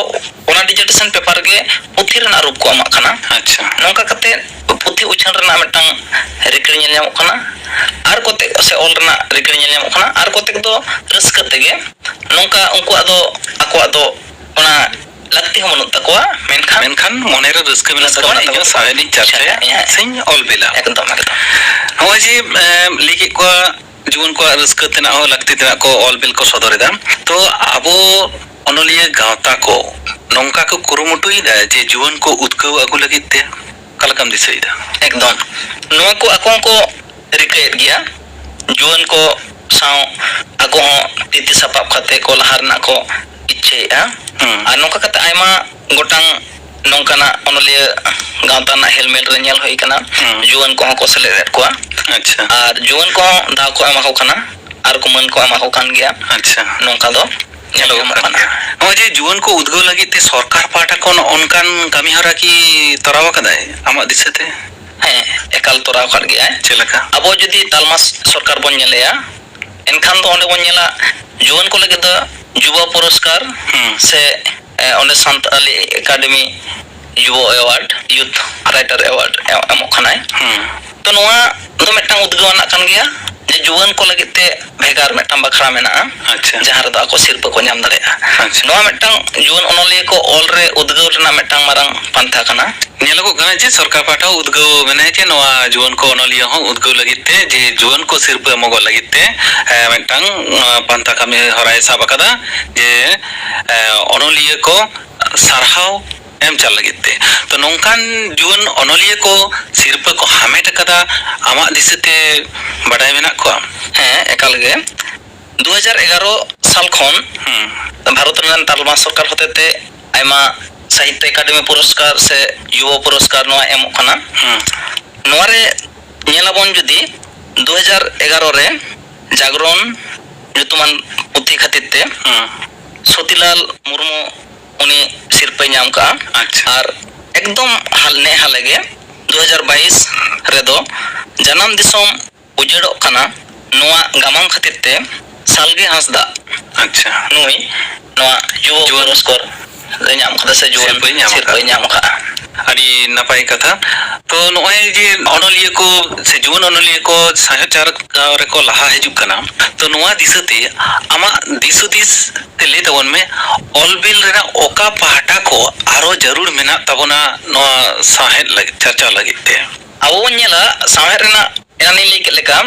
ᱚᱱᱟ dissertation paper ᱜᱮ ᱯᱩᱛᱷᱤ ᱨᱮᱱᱟᱜ ᱨᱩᱯ ᱠᱚ ᱮᱢᱟᱜ ᱠᱟᱱᱟ᱾ ᱟᱪᱪᱷᱟ᱾ ᱱᱚᱝᱠᱟ ᱠᱟᱛᱮ ᱯᱩᱛᱷᱤ ᱩᱪᱷᱟᱹᱱ ᱨᱮᱱᱟᱜ ᱢᱤᱫᱴᱟᱝ ᱨᱤᱠᱟᱹ ᱧᱮᱞ ᱧᱟᱢᱚᱜ ᱠᱟᱱᱟ᱾ ᱟᱨ ᱠᱚᱛᱮᱠ ᱥᱮ ᱚᱞ ᱨᱮᱱᱟᱜ ᱨᱤᱠᱟᱹ ᱧᱮᱞ ᱧᱟᱢᱚᱜ ᱠᱟᱱᱟ᱾ ᱟᱨ ᱠᱚᱛᱮᱠ ᱫᱚ ᱨᱟᱹᱥᱠᱟᱹ ᱛᱮᱜᱮ ᱱᱚᱝᱠᱟ ᱩᱱᱠᱩᱣᱟᱜ ᱫᱚ, ᱟᱠᱚᱣᱟᱜ ᱫᱚ ᱚᱱᱟ ᱞᱟᱹᱠᱛᱤ ᱦᱚᱸ ᱵᱟᱹᱱᱩᱜ ᱛᱟᱠᱚᱣᱟ, ᱢᱮᱱᱠᱷᱟᱱ ᱢᱮᱱᱠᱷᱟᱱ ᱢᱚᱱᱮᱨᱮ ᱨᱟᱹᱥᱠᱟᱹ ᱢᱮᱱᱟᱜ ᱨᱟᱹᱥᱠᱟᱹ ᱛᱟᱠᱚᱣᱟ, ᱢᱮᱱᱟᱜ ᱤᱧ ᱦᱚᱸ ᱛᱟᱠᱚᱣᱟ᱾ ᱥᱟᱶᱦᱮᱫ ᱤᱧ ᱪᱟᱨᱪᱟᱭᱟ, ᱦᱮᱸ, ᱦᱮᱸ᱾ ᱥᱮᱧ ᱚᱞ ᱵᱤᱞᱟ᱾ ᱮᱠᱫᱚᱢ, ᱮᱠᱫᱚᱢ᱾ ᱱᱚᱜᱼᱚᱭ ᱡᱮ, ᱮᱢ, ᱞᱟᱹᱭ ᱠᱮᱫ ᱠᱚᱣᱟ, ᱡᱩᱣᱟᱹᱱ ᱠᱚᱣᱟᱜ ᱨᱟᱹᱥᱠᱟᱹ ᱛᱮᱱᱟᱜ ᱦᱚᱸ ᱞᱟᱹᱠᱛᱤ ᱛᱮᱱᱟᱜ ᱠᱚ ᱚᱞ ᱵᱤᱞ ᱠᱚ ᱥᱚᱫᱚᱨ ᱮᱫᱟ᱾ ᱛᱚ, ᱟᱵᱚ ᱚᱱᱚᱞᱤᱭᱟᱹ ᱜᱟᱶᱛᱟ ᱠᱚ ᱱᱚᱝᱠᱟ ᱠᱚ ᱠᱩᱨᱩᱢᱩᱴᱩᱭᱮᱫᱟ ᱡᱮ ᱡᱩᱣᱟᱹᱱ ᱠᱚ ᱩᱫᱽᱜᱟᱹᱣ ᱟᱹᱜᱩ ᱞᱟᱹᱜᱤᱫ ᱛᱮ? ᱚᱠᱟ ᱞᱮᱠᱟᱢ ᱫᱤᱥᱟᱹᱭᱮᱫᱟ? ᱮᱠᱫᱚᱢ᱾ ᱱᱚᱣᱟ ᱠᱚ ᱟᱠᱚ ᱦᱚᱸᱠᱚ ᱨᱤᱠᱟᱹᱭᱮᱫ ᱜᱮᱭᱟ᱾ ᱡᱩᱣᱟᱹᱱ ᱠᱚ ᱥᱟᱶ ᱟᱠᱚ ᱦᱚᱸ ᱛᱤ ᱛᱤ ᱥᱟᱯᱟᱵ ᱠᱟᱛᱮ ᱠᱚ ᱞᱟᱦᱟ ᱨᱮᱱᱟᱜ ᱠᱚ ᱤᱪᱪᱷᱟᱹᱭᱮᱫᱼᱟ᱾ ᱦᱩᱸ᱾ ᱟᱨ ᱱᱚᱝᱠᱟ ᱠᱟᱛᱮ ᱟᱭᱢᱟ ᱜᱚᱴᱟᱝ ᱱᱚᱝᱠᱟᱱᱟᱜ ᱚᱱᱚᱞᱤᱭᱟᱹ ᱜᱟᱶᱛᱟ ᱨᱮᱱᱟᱜ ᱦᱮᱞᱢᱮᱞ ᱨᱮ ᱧᱮᱞ ᱦᱩᱭ ᱠᱟᱱᱟ᱾ ᱦᱩᱸ᱾ ᱡᱩᱣᱟᱹᱱ ᱠᱚᱦᱚᱸ ᱠᱚ ᱥᱮᱞᱮᱫ ᱮᱫ ᱠᱚᱣᱟ᱾ ᱟᱪᱪᱷᱟ᱾ ᱟᱨ ᱡᱩᱣᱟᱹᱱ ᱠᱚᱦᱚᱸ ᱫᱟᱣ ᱠᱚ ᱮᱢᱟ ᱠᱚ ᱠᱟᱱᱟ ᱟᱨ ᱠᱚ ᱢᱟᱹᱱ ᱠᱚ ᱮᱢᱟ ᱠᱚ ᱠᱟᱱ ᱜᱮᱭᱟ᱾ ᱟᱪᱪᱷᱟ᱾ ᱱᱚᱝᱠᱟ ᱫᱚ ᱧᱮᱞᱚᱜᱚᱜ ᱧᱮᱞ ᱧᱟᱢᱚᱜ ᱠᱟᱱ ᱠᱟᱱᱟ᱾ ᱜᱮᱭᱟ᱾ ᱱᱚᱜᱼᱚᱭ ᱡᱮ ᱡᱩᱣᱟᱹᱱ ᱠᱚ ᱩᱫᱽᱜᱟᱹᱣ ᱞᱟᱹᱜᱤᱫ ᱛᱮ ᱥᱚᱨᱠᱟᱨ ᱯᱟᱦᱴᱟ ᱠᱷᱚᱱ ᱚᱱᱠᱟᱱ ᱠᱟᱹᱢᱤ ᱦᱚᱨᱟ ᱠᱤ ᱛᱚᱨᱟᱣ ᱟᱠᱟᱫᱟᱭ ᱟᱢᱟᱜ ᱫᱤᱥᱟᱹᱛᱮ? ᱦᱮᱸ, ᱮᱠᱟᱞ ᱛᱚᱨᱟᱣ ᱟᱠᱟᱫ ᱜᱮᱭᱟᱭ᱾ ᱪᱮᱫ ᱞᱮᱠᱟ? ᱟᱵᱚ ᱡᱩᱫᱤ ᱛᱟᱞᱢᱟ ᱥᱚᱨᱠᱟᱨ ᱵᱚᱱ ᱧᱮᱞᱮᱭᱟ, ᱮᱱᱠᱷᱟᱱ ᱫᱚ ᱚᱸᱰᱮ ᱵᱚᱱ ᱧᱮᱞᱟ ᱡᱩᱣᱟᱹᱱ ᱠᱚ ᱞᱟᱹᱜᱤᱫ ᱫᱚ ᱡᱩᱵᱟ ᱯᱩᱨᱚᱥᱠᱟᱨ ᱦᱩᱸ᱾ ᱥᱮ, ᱮ, ᱚᱸᱰᱮ ᱥᱟᱱᱛᱟᱞᱤ ᱮᱠᱟᱰᱮᱢᱤ ᱡᱩᱵᱟ ᱮᱣᱟᱨᱰ, ᱭᱩᱛᱷ ᱨᱟᱭᱴᱟᱨ ᱮᱣᱟᱨᱰ ᱮ-, ᱮᱢᱚᱜ ᱠᱟᱱᱟᱭ᱾ ᱦᱩᱸ᱾ ᱛᱚ, ᱱᱚᱣᱟ ᱫᱚ ᱢᱤᱫᱴᱟᱝ ᱩᱫᱽᱜᱟᱹᱣ ᱟᱱᱟᱜ ᱠᱟᱱ ᱜᱮᱭᱟ ᱡᱮ ᱡᱩᱣᱟᱹᱱ ᱠᱚ ᱞᱟᱹᱜᱤᱫ ᱛᱮ ᱵᱷᱮᱜᱟᱨ ᱢᱤᱫᱴᱟᱝ ᱵᱟᱠᱷᱨᱟ ᱢᱮᱱᱟᱜᱼᱟ, ᱟᱪᱪᱷᱟ᱾ ᱡᱟᱦᱟᱸ ᱨᱮᱫᱚ ᱟᱠᱚ ᱥᱤᱨᱯᱟᱹ ᱠᱚ ᱧᱟᱢ ᱫᱟᱲᱮᱭᱟᱜᱼᱟ᱾ ᱟᱪᱪᱷᱟ᱾ ᱱᱚᱣᱟ ᱢᱤᱫᱴᱟᱝ ᱡᱩᱣᱟᱹᱱ ᱚᱱᱚᱞᱤᱭᱟᱹ ᱠᱚ ᱚᱞ ᱨᱮ ᱩᱫᱽᱜᱟᱹᱣ ᱨᱮᱱᱟᱜ ᱢᱤᱫᱴᱟᱝ ᱢᱟᱨᱟᱝ ᱯᱟᱱᱛᱷᱟ ᱠᱟᱱᱟ᱾ ᱧᱮᱞᱚᱜᱚᱜ ᱠᱟᱱᱟ ᱡᱮ ᱥᱚᱨᱠᱟᱨ ᱯᱟᱦᱴᱟ ᱦᱚᱸ ᱩᱫᱽᱜᱟᱹᱣ ᱢᱮᱱᱟᱭᱟ ᱡᱮ ᱱᱚᱣᱟ ᱡᱩᱣᱟᱹᱱ ᱠᱚ ᱚᱱᱚᱞᱤᱭᱟᱹ ᱦᱚᱸ ᱩᱫᱽᱜᱟᱹᱣ ᱞᱟᱹᱜᱤᱫ ᱛᱮ, ᱡᱮ ᱡᱩᱣᱟᱹᱱ ᱠᱚ ᱥᱤᱨᱯᱟᱹ ᱮᱢᱚᱜᱚᱜ ᱞᱟᱹᱜᱤᱫ ᱛᱮ, ᱮ, ᱢᱤᱫᱴᱟᱝ, ᱮ, ᱯᱟᱱᱛᱷᱟ ᱠᱟᱹᱢᱤ ᱦᱚᱨᱟᱭ ᱥᱟᱵ ᱟᱠᱟᱫᱟ ᱡᱮ, ᱮ, ᱚᱱᱚᱞᱤᱭᱟᱹ ᱠᱚ ᱥᱟᱨᱦᱟᱣ ᱮᱢ ᱪᱟᱞ ᱞᱟᱹᱜᱤᱫ ᱛᱮ᱾ ᱛᱚ, ᱱᱚᱝᱠᱟᱱ ᱡᱩᱣᱟᱹᱱ ᱚᱱᱚᱞᱤᱭᱟᱹ ᱠᱚ ᱥᱤᱨᱯᱟᱹ ᱠᱚ ᱦᱟᱢᱮᱴ ᱟᱠᱟᱫᱟ, ᱟᱢᱟᱜ ᱫᱤᱥᱟᱹᱛᱮ ᱵᱟᱰᱟᱭ ᱢᱮᱱᱟᱜ ᱠᱚᱣᱟ? ᱦᱮᱸ, ᱮᱠᱟᱞ ᱜᱮ᱾ ᱫᱩ ᱦᱟᱡᱟᱨ ᱮᱜᱟᱨᱚ ᱥᱟᱞ ᱠᱷᱚᱱ ᱦᱩᱸ᱾ ᱵᱷᱟᱨᱚᱛ ᱨᱮᱱ ᱛᱟᱞᱢᱟ ᱥᱚᱨᱠᱟᱨ ᱦᱚᱛᱮᱛᱮ ᱟᱭᱢᱟ ᱥᱟᱦᱤᱛᱛᱚ ᱮᱠᱟᱰᱮᱢᱤ ᱯᱩᱨᱚᱥᱠᱟᱨ ᱥᱮ ᱡᱩᱵᱟ ᱯᱩᱨᱚᱥᱠᱟᱨ ᱱᱚᱣᱟ ᱮᱢᱚᱜ ᱠᱟᱱᱟ᱾ ᱦᱩᱸ᱾ ᱱᱚᱣᱟ ᱨᱮ ᱧᱮᱞᱟᱵᱚᱱ ᱡᱩᱫᱤ ᱫᱩ ᱦᱟᱡᱟᱨ ᱮᱜᱟᱨᱚ ᱨᱮ ᱡᱟᱜᱽᱨᱚᱱ ᱧᱩᱛᱩᱢᱟᱱ ᱯᱩᱛᱷᱤ ᱠᱷᱟᱹᱛᱤᱨ ᱛᱮ ᱦᱩᱸ᱾ ᱥᱚᱛᱤᱞᱟᱞ ᱢᱩᱨᱢᱩ ᱩᱱᱤ ᱥᱤᱨᱯᱟᱹᱭ ᱧᱟᱢ ᱠᱟᱜᱼᱟ᱾ ᱟᱪᱪᱷᱟ᱾ ᱟᱨ ᱮᱠᱫᱚᱢ ᱦᱟᱞ-, ᱱᱮ ᱦᱟᱞᱮ ᱜᱮ ᱫᱩ ᱦᱟᱡᱟᱨ ᱵᱟᱭᱤᱥ ᱨᱮᱫᱚ ᱡᱟᱱᱟᱢ ᱫᱤᱥᱚᱢ ᱩᱡᱟᱹᱲᱚᱜ ᱠᱟᱱᱟ᱾ ᱱᱚᱣᱟ ᱜᱟᱢᱟᱢ ᱠᱷᱟᱹᱛᱤᱨ ᱛᱮ ᱥᱟᱞᱜᱮ ᱦᱟᱸᱥᱫᱟᱜ ᱟᱪᱪᱷᱟ᱾ ᱱᱩᱭ ᱱᱚᱣᱟ ᱡᱩᱣᱟᱹ ᱡᱩᱣᱟᱹᱱ ᱯᱩᱨᱚᱥᱠᱟᱨ ᱮ ᱧᱟᱢ ᱠᱟᱫᱟ ᱥᱮ ᱡᱩᱣᱟᱹᱱ ᱥᱤᱨᱯᱟᱹᱭ ᱧᱟᱢ ᱥᱤᱨᱯᱟᱹᱭ ᱟᱠᱟᱫᱟ᱾ ᱧᱟᱢ ᱟᱠᱟᱫᱟ᱾ ᱟᱹᱰᱤ ᱱᱟᱯᱟᱭ ᱠᱟᱛᱷᱟ᱾ ᱛᱚ, ᱱᱚᱜᱼᱚᱭ ᱡᱮ ᱚᱱᱚᱞᱤᱭᱟᱹ ᱠᱚ ᱥᱮ ᱡᱩᱣᱟᱹᱱ ᱚᱱᱚᱞᱤᱭᱟᱹ ᱠᱚ ᱥᱟᱶᱦᱮᱫ ᱪᱟᱨᱪᱟᱣ ᱨᱮᱠᱚ ᱞᱟᱦᱟ ᱦᱤᱡᱩᱜ ᱠᱟᱱᱟ, ᱛᱚ, ᱱᱚᱣᱟ ᱫᱤᱥᱟᱹᱛᱮ ᱟᱢᱟᱜ ᱫᱤᱥ ᱦᱩᱫᱤᱥ ᱛᱮ ᱞᱟᱹᱭ ᱛᱟᱵᱚᱱ ᱢᱮ, ᱚᱞ ᱵᱤᱞ ᱨᱮᱱᱟᱜ ᱚᱠᱟ ᱯᱟᱦᱴᱟ ᱠᱚ ᱟᱨᱚ ᱡᱟᱹᱨᱩᱲ ᱢᱮᱱᱟᱜ ᱛᱟᱵᱚᱱᱟ ᱱᱚᱣᱟ ᱥᱟᱶᱦᱮᱫ ᱞᱟᱹᱜᱤᱫ, ᱪᱟᱨᱪᱟᱣ ᱞᱟᱹᱜᱤᱫ ᱛᱮ? ᱟᱵᱚ ᱵᱚᱱ ᱧᱮᱞᱟ, ᱥᱟᱶᱦᱮᱫ ᱨᱮᱱᱟᱜ ᱮᱱᱟᱱᱤᱧ ᱞᱟᱹᱭ ᱠᱮᱫ ᱞᱮᱠᱟ,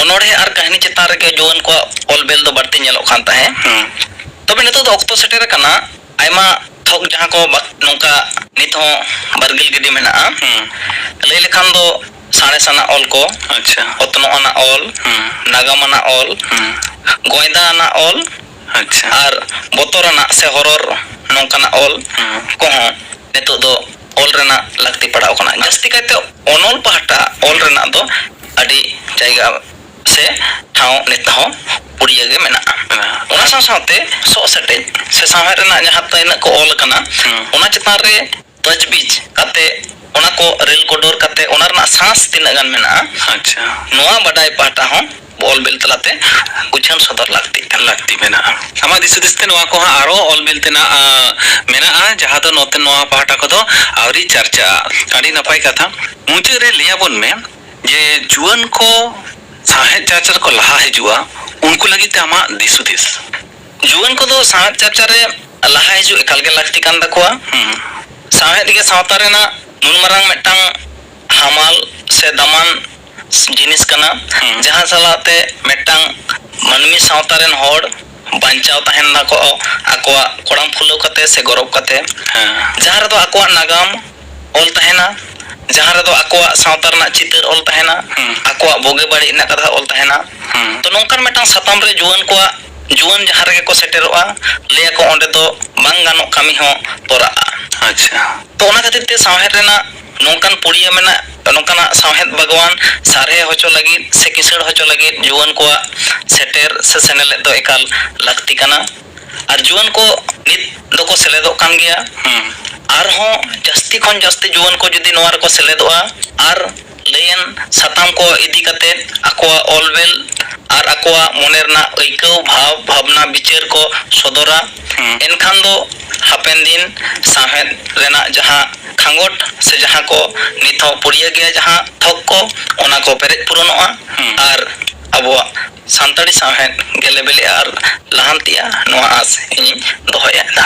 ᱚᱱᱚᱬᱦᱮ ᱟᱨ ᱠᱟᱹᱦᱱᱤ ᱪᱮᱛᱟᱱ ᱨᱮᱜᱮ ᱡᱩᱣᱟᱹᱱ ᱠᱚᱣᱟᱜ ᱚᱞ ᱵᱮᱞ ᱫᱚ ᱵᱟᱹᱲᱛᱤ ᱧᱮᱞᱚᱜ ᱠᱟᱱ ᱛᱟᱦᱮᱸᱫ᱾ ᱦᱩᱸ᱾ ᱛᱚᱵᱮ ᱱᱤᱛᱚᱜ ᱫᱚ ᱚᱠᱛᱚ ᱥᱮᱴᱮᱨ ᱟᱠᱟᱱᱟ, ᱟᱭᱢᱟ ᱛᱷᱚᱠ ᱡᱟᱦᱟᱸ ᱠᱚ ᱵᱟ-, ᱱᱚᱝᱠᱟ ᱱᱤᱛ ᱦᱚᱸ ᱵᱟᱨᱜᱤᱞ ᱜᱤᱰᱤ ᱢᱮᱱᱟᱜᱼᱟ᱾ ᱦᱩᱸ᱾ ᱞᱟᱹᱭ ᱞᱮᱠᱷᱟᱱ ᱫᱚ ᱥᱟᱬᱮᱥ ᱟᱱᱟᱜ ᱚᱞ ᱠᱚ, ᱟᱪᱪᱷᱟ᱾ ᱚᱛᱱᱚᱜ ᱟᱱᱟᱜ ᱚᱞ, ᱦᱩᱸ᱾ ᱱᱟᱜᱟᱢ ᱟᱱᱟᱜ ᱚᱞ, ᱦᱩᱸ᱾ ᱜᱚᱸᱭᱫᱟ ᱟᱱᱟᱜ ᱚᱞ, ᱟᱪᱪᱷᱟ᱾ ᱟᱨ ᱵᱚᱛᱚᱨ ᱟᱱᱟᱜ ᱥᱮ ᱦᱚᱨᱚᱨ ᱱᱚᱝᱠᱟᱱᱟᱜ ᱚᱞ ᱦᱩᱸ᱾ ᱠᱚᱦᱚᱸ ᱱᱤᱛᱚᱜ ᱫᱚ ᱚᱞ ᱨᱮᱱᱟᱜ ᱞᱟᱹᱠᱛᱤ ᱯᱟᱲᱟᱣ ᱠᱟᱱᱟ᱾ ᱡᱟᱹᱥᱛᱤ ᱠᱟᱭᱛᱮ ᱚᱱᱚᱞ ᱯᱟᱦᱴᱟ ᱚᱞ ᱨᱮᱱᱟᱜ ᱫᱚ ᱟᱹᱰᱤ ᱡᱟᱭᱜᱟ ᱥᱮ ᱴᱷᱟᱶ ᱱᱤᱛ ᱦᱚᱸ ᱯᱩᱲᱤᱭᱟᱹ ᱜᱮ ᱢᱮᱱᱟᱜᱼᱟ᱾ ᱢᱮᱱᱟᱜᱼᱟ᱾ ᱚᱱᱟ ᱥᱟᱶ ᱥᱟᱶᱛᱮ ᱥᱚᱜ ᱥᱮᱴᱮᱡ ᱥᱮ ᱥᱟᱶᱦᱮᱫ ᱨᱮᱱᱟᱜ ᱡᱟᱦᱟᱸ ᱛᱤᱱᱟᱹᱜ ᱠᱚ ᱚᱞ ᱟᱠᱟᱱᱟ, ᱦᱩᱸ᱾ ᱚᱱᱟ ᱪᱮᱛᱟᱱ ᱨᱮ ᱛᱚᱡᱽᱵᱤᱡᱽ ᱠᱟᱛᱮ, ᱚᱱᱟ ᱠᱚ ᱨᱮᱞ ᱠᱚᱰᱚᱨ ᱠᱟᱛᱮ, ᱚᱱᱟ ᱨᱮᱱᱟᱜ ᱥᱟᱸᱥ ᱛᱤᱱᱟᱹᱜ ᱜᱟᱱ ᱢᱮᱱᱟᱜᱼᱟ, ᱟᱪᱪᱷᱟ᱾ ᱱᱚᱣᱟ ᱵᱟᱰᱟᱭ ᱯᱟᱦᱴᱟ ᱦᱚᱸ ᱚᱞ ᱵᱤᱞ ᱛᱟᱞᱟᱛᱮ ᱩᱪᱷᱟᱹᱱ ᱥᱚᱫᱚᱨ ᱞᱟᱹᱠᱛᱤᱜ ᱠᱟᱱᱟ᱾ ᱞᱟᱹᱠᱛᱤ ᱢᱮᱱᱟᱜᱼᱟ᱾ ᱟᱢᱟᱜ ᱫᱤᱥ ᱦᱩᱫᱤᱥ ᱛᱮ ᱱᱚᱣᱟ ᱠᱚᱦᱚᱸ ᱟᱨᱚ ᱚᱞ ᱵᱤᱞ ᱛᱮᱱᱟᱜ, ᱟ, ᱢᱮᱱᱟᱜᱼᱟ, ᱡᱟᱦᱟᱸ ᱫᱚ ᱱᱚᱛᱮ ᱱᱚᱣᱟ ᱯᱟᱦᱴᱟ ᱠᱚᱫᱚ ᱟᱹᱣᱨᱤ ᱪᱟᱨᱪᱟᱜᱼᱟ᱾ ᱟᱹᱰᱤ ᱱᱟᱯᱟᱭ ᱠᱟᱛᱷᱟ᱾ ᱢᱩᱪᱟᱹᱫ ᱨᱮ ᱞᱟᱹᱭ ᱟᱵᱚᱱ ᱢᱮ ᱡᱮ ᱡᱩᱣᱟᱹᱱ ᱠᱚ ᱥᱟᱶᱦᱮᱫ ᱪᱟᱨᱪᱟ ᱨᱮᱠᱚ ᱞᱟᱦᱟ ᱦᱤᱡᱩᱜᱼᱟ, ᱩᱱᱠᱩ ᱞᱟᱹᱜᱤᱫ ᱛᱮ ᱟᱢᱟᱜ ᱫᱤᱥ ᱦᱩᱫᱤᱥ? ᱡᱩᱣᱟᱹᱱ ᱠᱚᱫᱚ ᱥᱟᱶᱦᱮᱫ ᱪᱟᱨᱪᱟ ᱨᱮ ᱞᱟᱦᱟ ᱦᱤᱡᱩᱜ ᱮᱠᱟᱞ ᱜᱮ ᱞᱟᱹᱠᱛᱤ ᱠᱟᱱ ᱛᱟᱠᱚᱣᱟ᱾ ᱦᱩᱸ᱾ ᱥᱟᱶᱦᱮᱫ ᱜᱮ ᱥᱟᱶᱛᱟ ᱨᱮᱱᱟᱜ ᱱᱩᱱ ᱢᱟᱨᱟᱝ ᱢᱤᱫᱴᱟᱝ ᱦᱟᱢᱟᱞ ᱥᱮ ᱫᱟᱢᱟᱱ ᱡᱤᱱᱤᱥ ᱠᱟᱱᱟ, ᱦᱩᱸ᱾ ᱡᱟᱦᱟᱸ ᱥᱟᱞᱟᱜ ᱛᱮ ᱢᱤᱫᱴᱟᱝ ᱢᱟᱹᱱᱢᱤ ᱥᱟᱶᱛᱟ ᱨᱮᱱ ᱦᱚᱲ ᱵᱟᱧᱪᱟᱣ ᱛᱟᱦᱮᱱ ᱢᱟᱠᱚ ᱟᱠᱚᱣᱟᱜ ᱠᱚᱲᱟᱢ ᱯᱷᱩᱞᱟᱹᱣ ᱠᱟᱛᱮ ᱥᱮ ᱜᱚᱨᱚᱵ ᱠᱟᱛᱮ, ᱦᱮᱸ᱾ ᱡᱟᱦᱟᱸ ᱨᱮᱫᱚ ᱟᱠᱚᱣᱟᱜ ᱱᱟᱜᱟᱢ ᱚᱞ ᱛᱟᱦᱮᱱᱟ, ᱡᱟᱦᱟᱸ ᱨᱮᱫᱚ ᱟᱠᱚᱣᱟᱜ ᱥᱟᱶᱛᱟ ᱨᱮᱱᱟᱜ ᱪᱤᱛᱟᱹᱨ ᱚᱞ ᱛᱟᱦᱮᱱᱟ, ᱦᱩᱸ᱾ ᱟᱠᱚᱣᱟᱜ ᱵᱩᱜᱤ ᱵᱟᱹᱲᱤᱡ ᱨᱮᱱᱟᱜ ᱠᱟᱛᱷᱟ ᱚᱞ ᱛᱟᱦᱮᱱᱟ᱾ ᱦᱩᱸ᱾ ᱛᱚ, ᱱᱚᱝᱠᱟᱱ ᱢᱤᱫᱴᱟᱝ ᱥᱟᱛᱟᱢ ᱨᱮ ᱡᱩᱣᱟᱹᱱ ᱠᱚᱣᱟᱜ, ᱡᱩᱣᱟᱹᱱ ᱡᱟᱦᱟᱸ ᱨᱮᱜᱮ ᱠᱚ ᱥᱮᱴᱮᱨᱚᱜᱼᱟ, ᱞᱟᱹᱭᱟᱠᱚ ᱚᱸᱰᱮ ᱫᱚ ᱵᱟᱝ ᱜᱟᱱᱚᱜ ᱠᱟᱹᱢᱤ ᱦᱚᱸ ᱛᱚᱨᱟᱜᱼᱟ᱾ ᱟᱪᱪᱷᱟ᱾ ᱛᱚ, ᱚᱱᱟ ᱠᱷᱟᱹᱛᱤᱨ ᱛᱮ ᱥᱟᱶᱦᱮᱫ ᱨᱮᱱᱟᱜ ᱱᱚᱝᱠᱟᱱ ᱯᱩᱲᱤᱭᱟᱹ ᱢᱮᱱᱟᱜ, ᱱᱚᱝᱠᱟᱱᱟᱜ ᱥᱟᱶᱦᱮᱫ ᱵᱟᱜᱽᱣᱟᱱ ᱥᱟᱨᱦᱮ ᱦᱚᱪᱚ ᱞᱟᱹᱜᱤᱫ ᱥᱮ ᱠᱤᱥᱟᱹᱬ ᱦᱚᱪᱚ ᱞᱟᱹᱜᱤᱫ ᱡᱩᱣᱟᱹᱱ ᱠᱚᱣᱟᱜ ᱥᱮᱴᱮᱨ ᱥᱮ ᱥᱮᱱᱮᱞᱮᱫ ᱫᱚ ᱮᱠᱟᱞ ᱞᱟᱹᱠᱛᱤ ᱠᱟᱱᱟ᱾ ᱟᱨ ᱡᱩᱣᱟᱹᱱ ᱠᱚ ᱱᱤᱛ ᱫᱚᱠᱚ ᱥᱮᱞᱮᱫᱚᱜ ᱠᱟᱱ ᱜᱮᱭᱟ᱾ ᱦᱩᱸ᱾ ᱟᱨᱦᱚᱸ ᱡᱟᱹᱥᱛᱤ ᱠᱷᱚᱱ ᱡᱟᱹᱥᱛᱤ ᱡᱩᱣᱟᱹᱱ ᱠᱚ ᱡᱩᱫᱤ ᱱᱚᱣᱟ ᱨᱮᱠᱚ ᱥᱮᱞᱮᱫᱚᱜᱼᱟ ᱟᱨ ᱞᱟᱹᱭᱟᱱ ᱥᱟᱛᱟᱢ ᱠᱚ ᱤᱫᱤ ᱠᱟᱛᱮ ᱟᱠᱚᱣᱟᱜ ᱚᱞ ᱵᱮᱞ ᱟᱨ ᱟᱠᱚᱣᱟᱜ ᱢᱚᱱᱮ ᱨᱮᱱᱟᱜ ᱟᱹᱭᱠᱟᱹᱣ, ᱵᱷᱟᱵᱽ, ᱵᱷᱟᱵᱽᱱᱟ, ᱵᱤᱪᱟᱹᱨ ᱠᱚ ᱥᱚᱫᱚᱨᱟ᱾ ᱦᱩᱸ᱾ ᱮᱱᱠᱷᱟᱱ ᱫᱚ ᱦᱟᱯᱮᱱ ᱫᱤᱱ ᱥᱟᱶᱦᱮᱫ ᱨᱮᱱᱟᱜ ᱡᱟᱦᱟᱸ ᱠᱷᱟᱸᱜᱚᱴ ᱥᱮ ᱡᱟᱦᱟᱸ ᱠᱚ ᱱᱤᱛ ᱦᱚᱸ ᱯᱩᱲᱤᱭᱟᱹ ᱜᱮᱭᱟ, ᱡᱟᱦᱟᱸ ᱛᱷᱚᱠ ᱠᱚ, ᱚᱱᱟ ᱠᱚ ᱯᱮᱨᱮᱡ ᱯᱩᱨᱚᱱᱚᱜᱼᱟ᱾ ᱦᱩᱸ᱾ ᱟᱨ ᱟᱵᱚᱣᱟᱜ ᱥᱟᱱᱛᱟᱲᱤ ᱥᱟᱶᱦᱮᱫ ᱜᱮᱞᱮ ᱵᱤᱞᱤᱜᱼᱟ ᱟᱨ ᱞᱟᱦᱟᱱᱛᱤᱜᱼᱟ, ᱱᱚᱣᱟ ᱟᱸᱥ ᱤᱧᱤᱧ ᱫᱚᱦᱚᱭᱮᱫᱟ᱾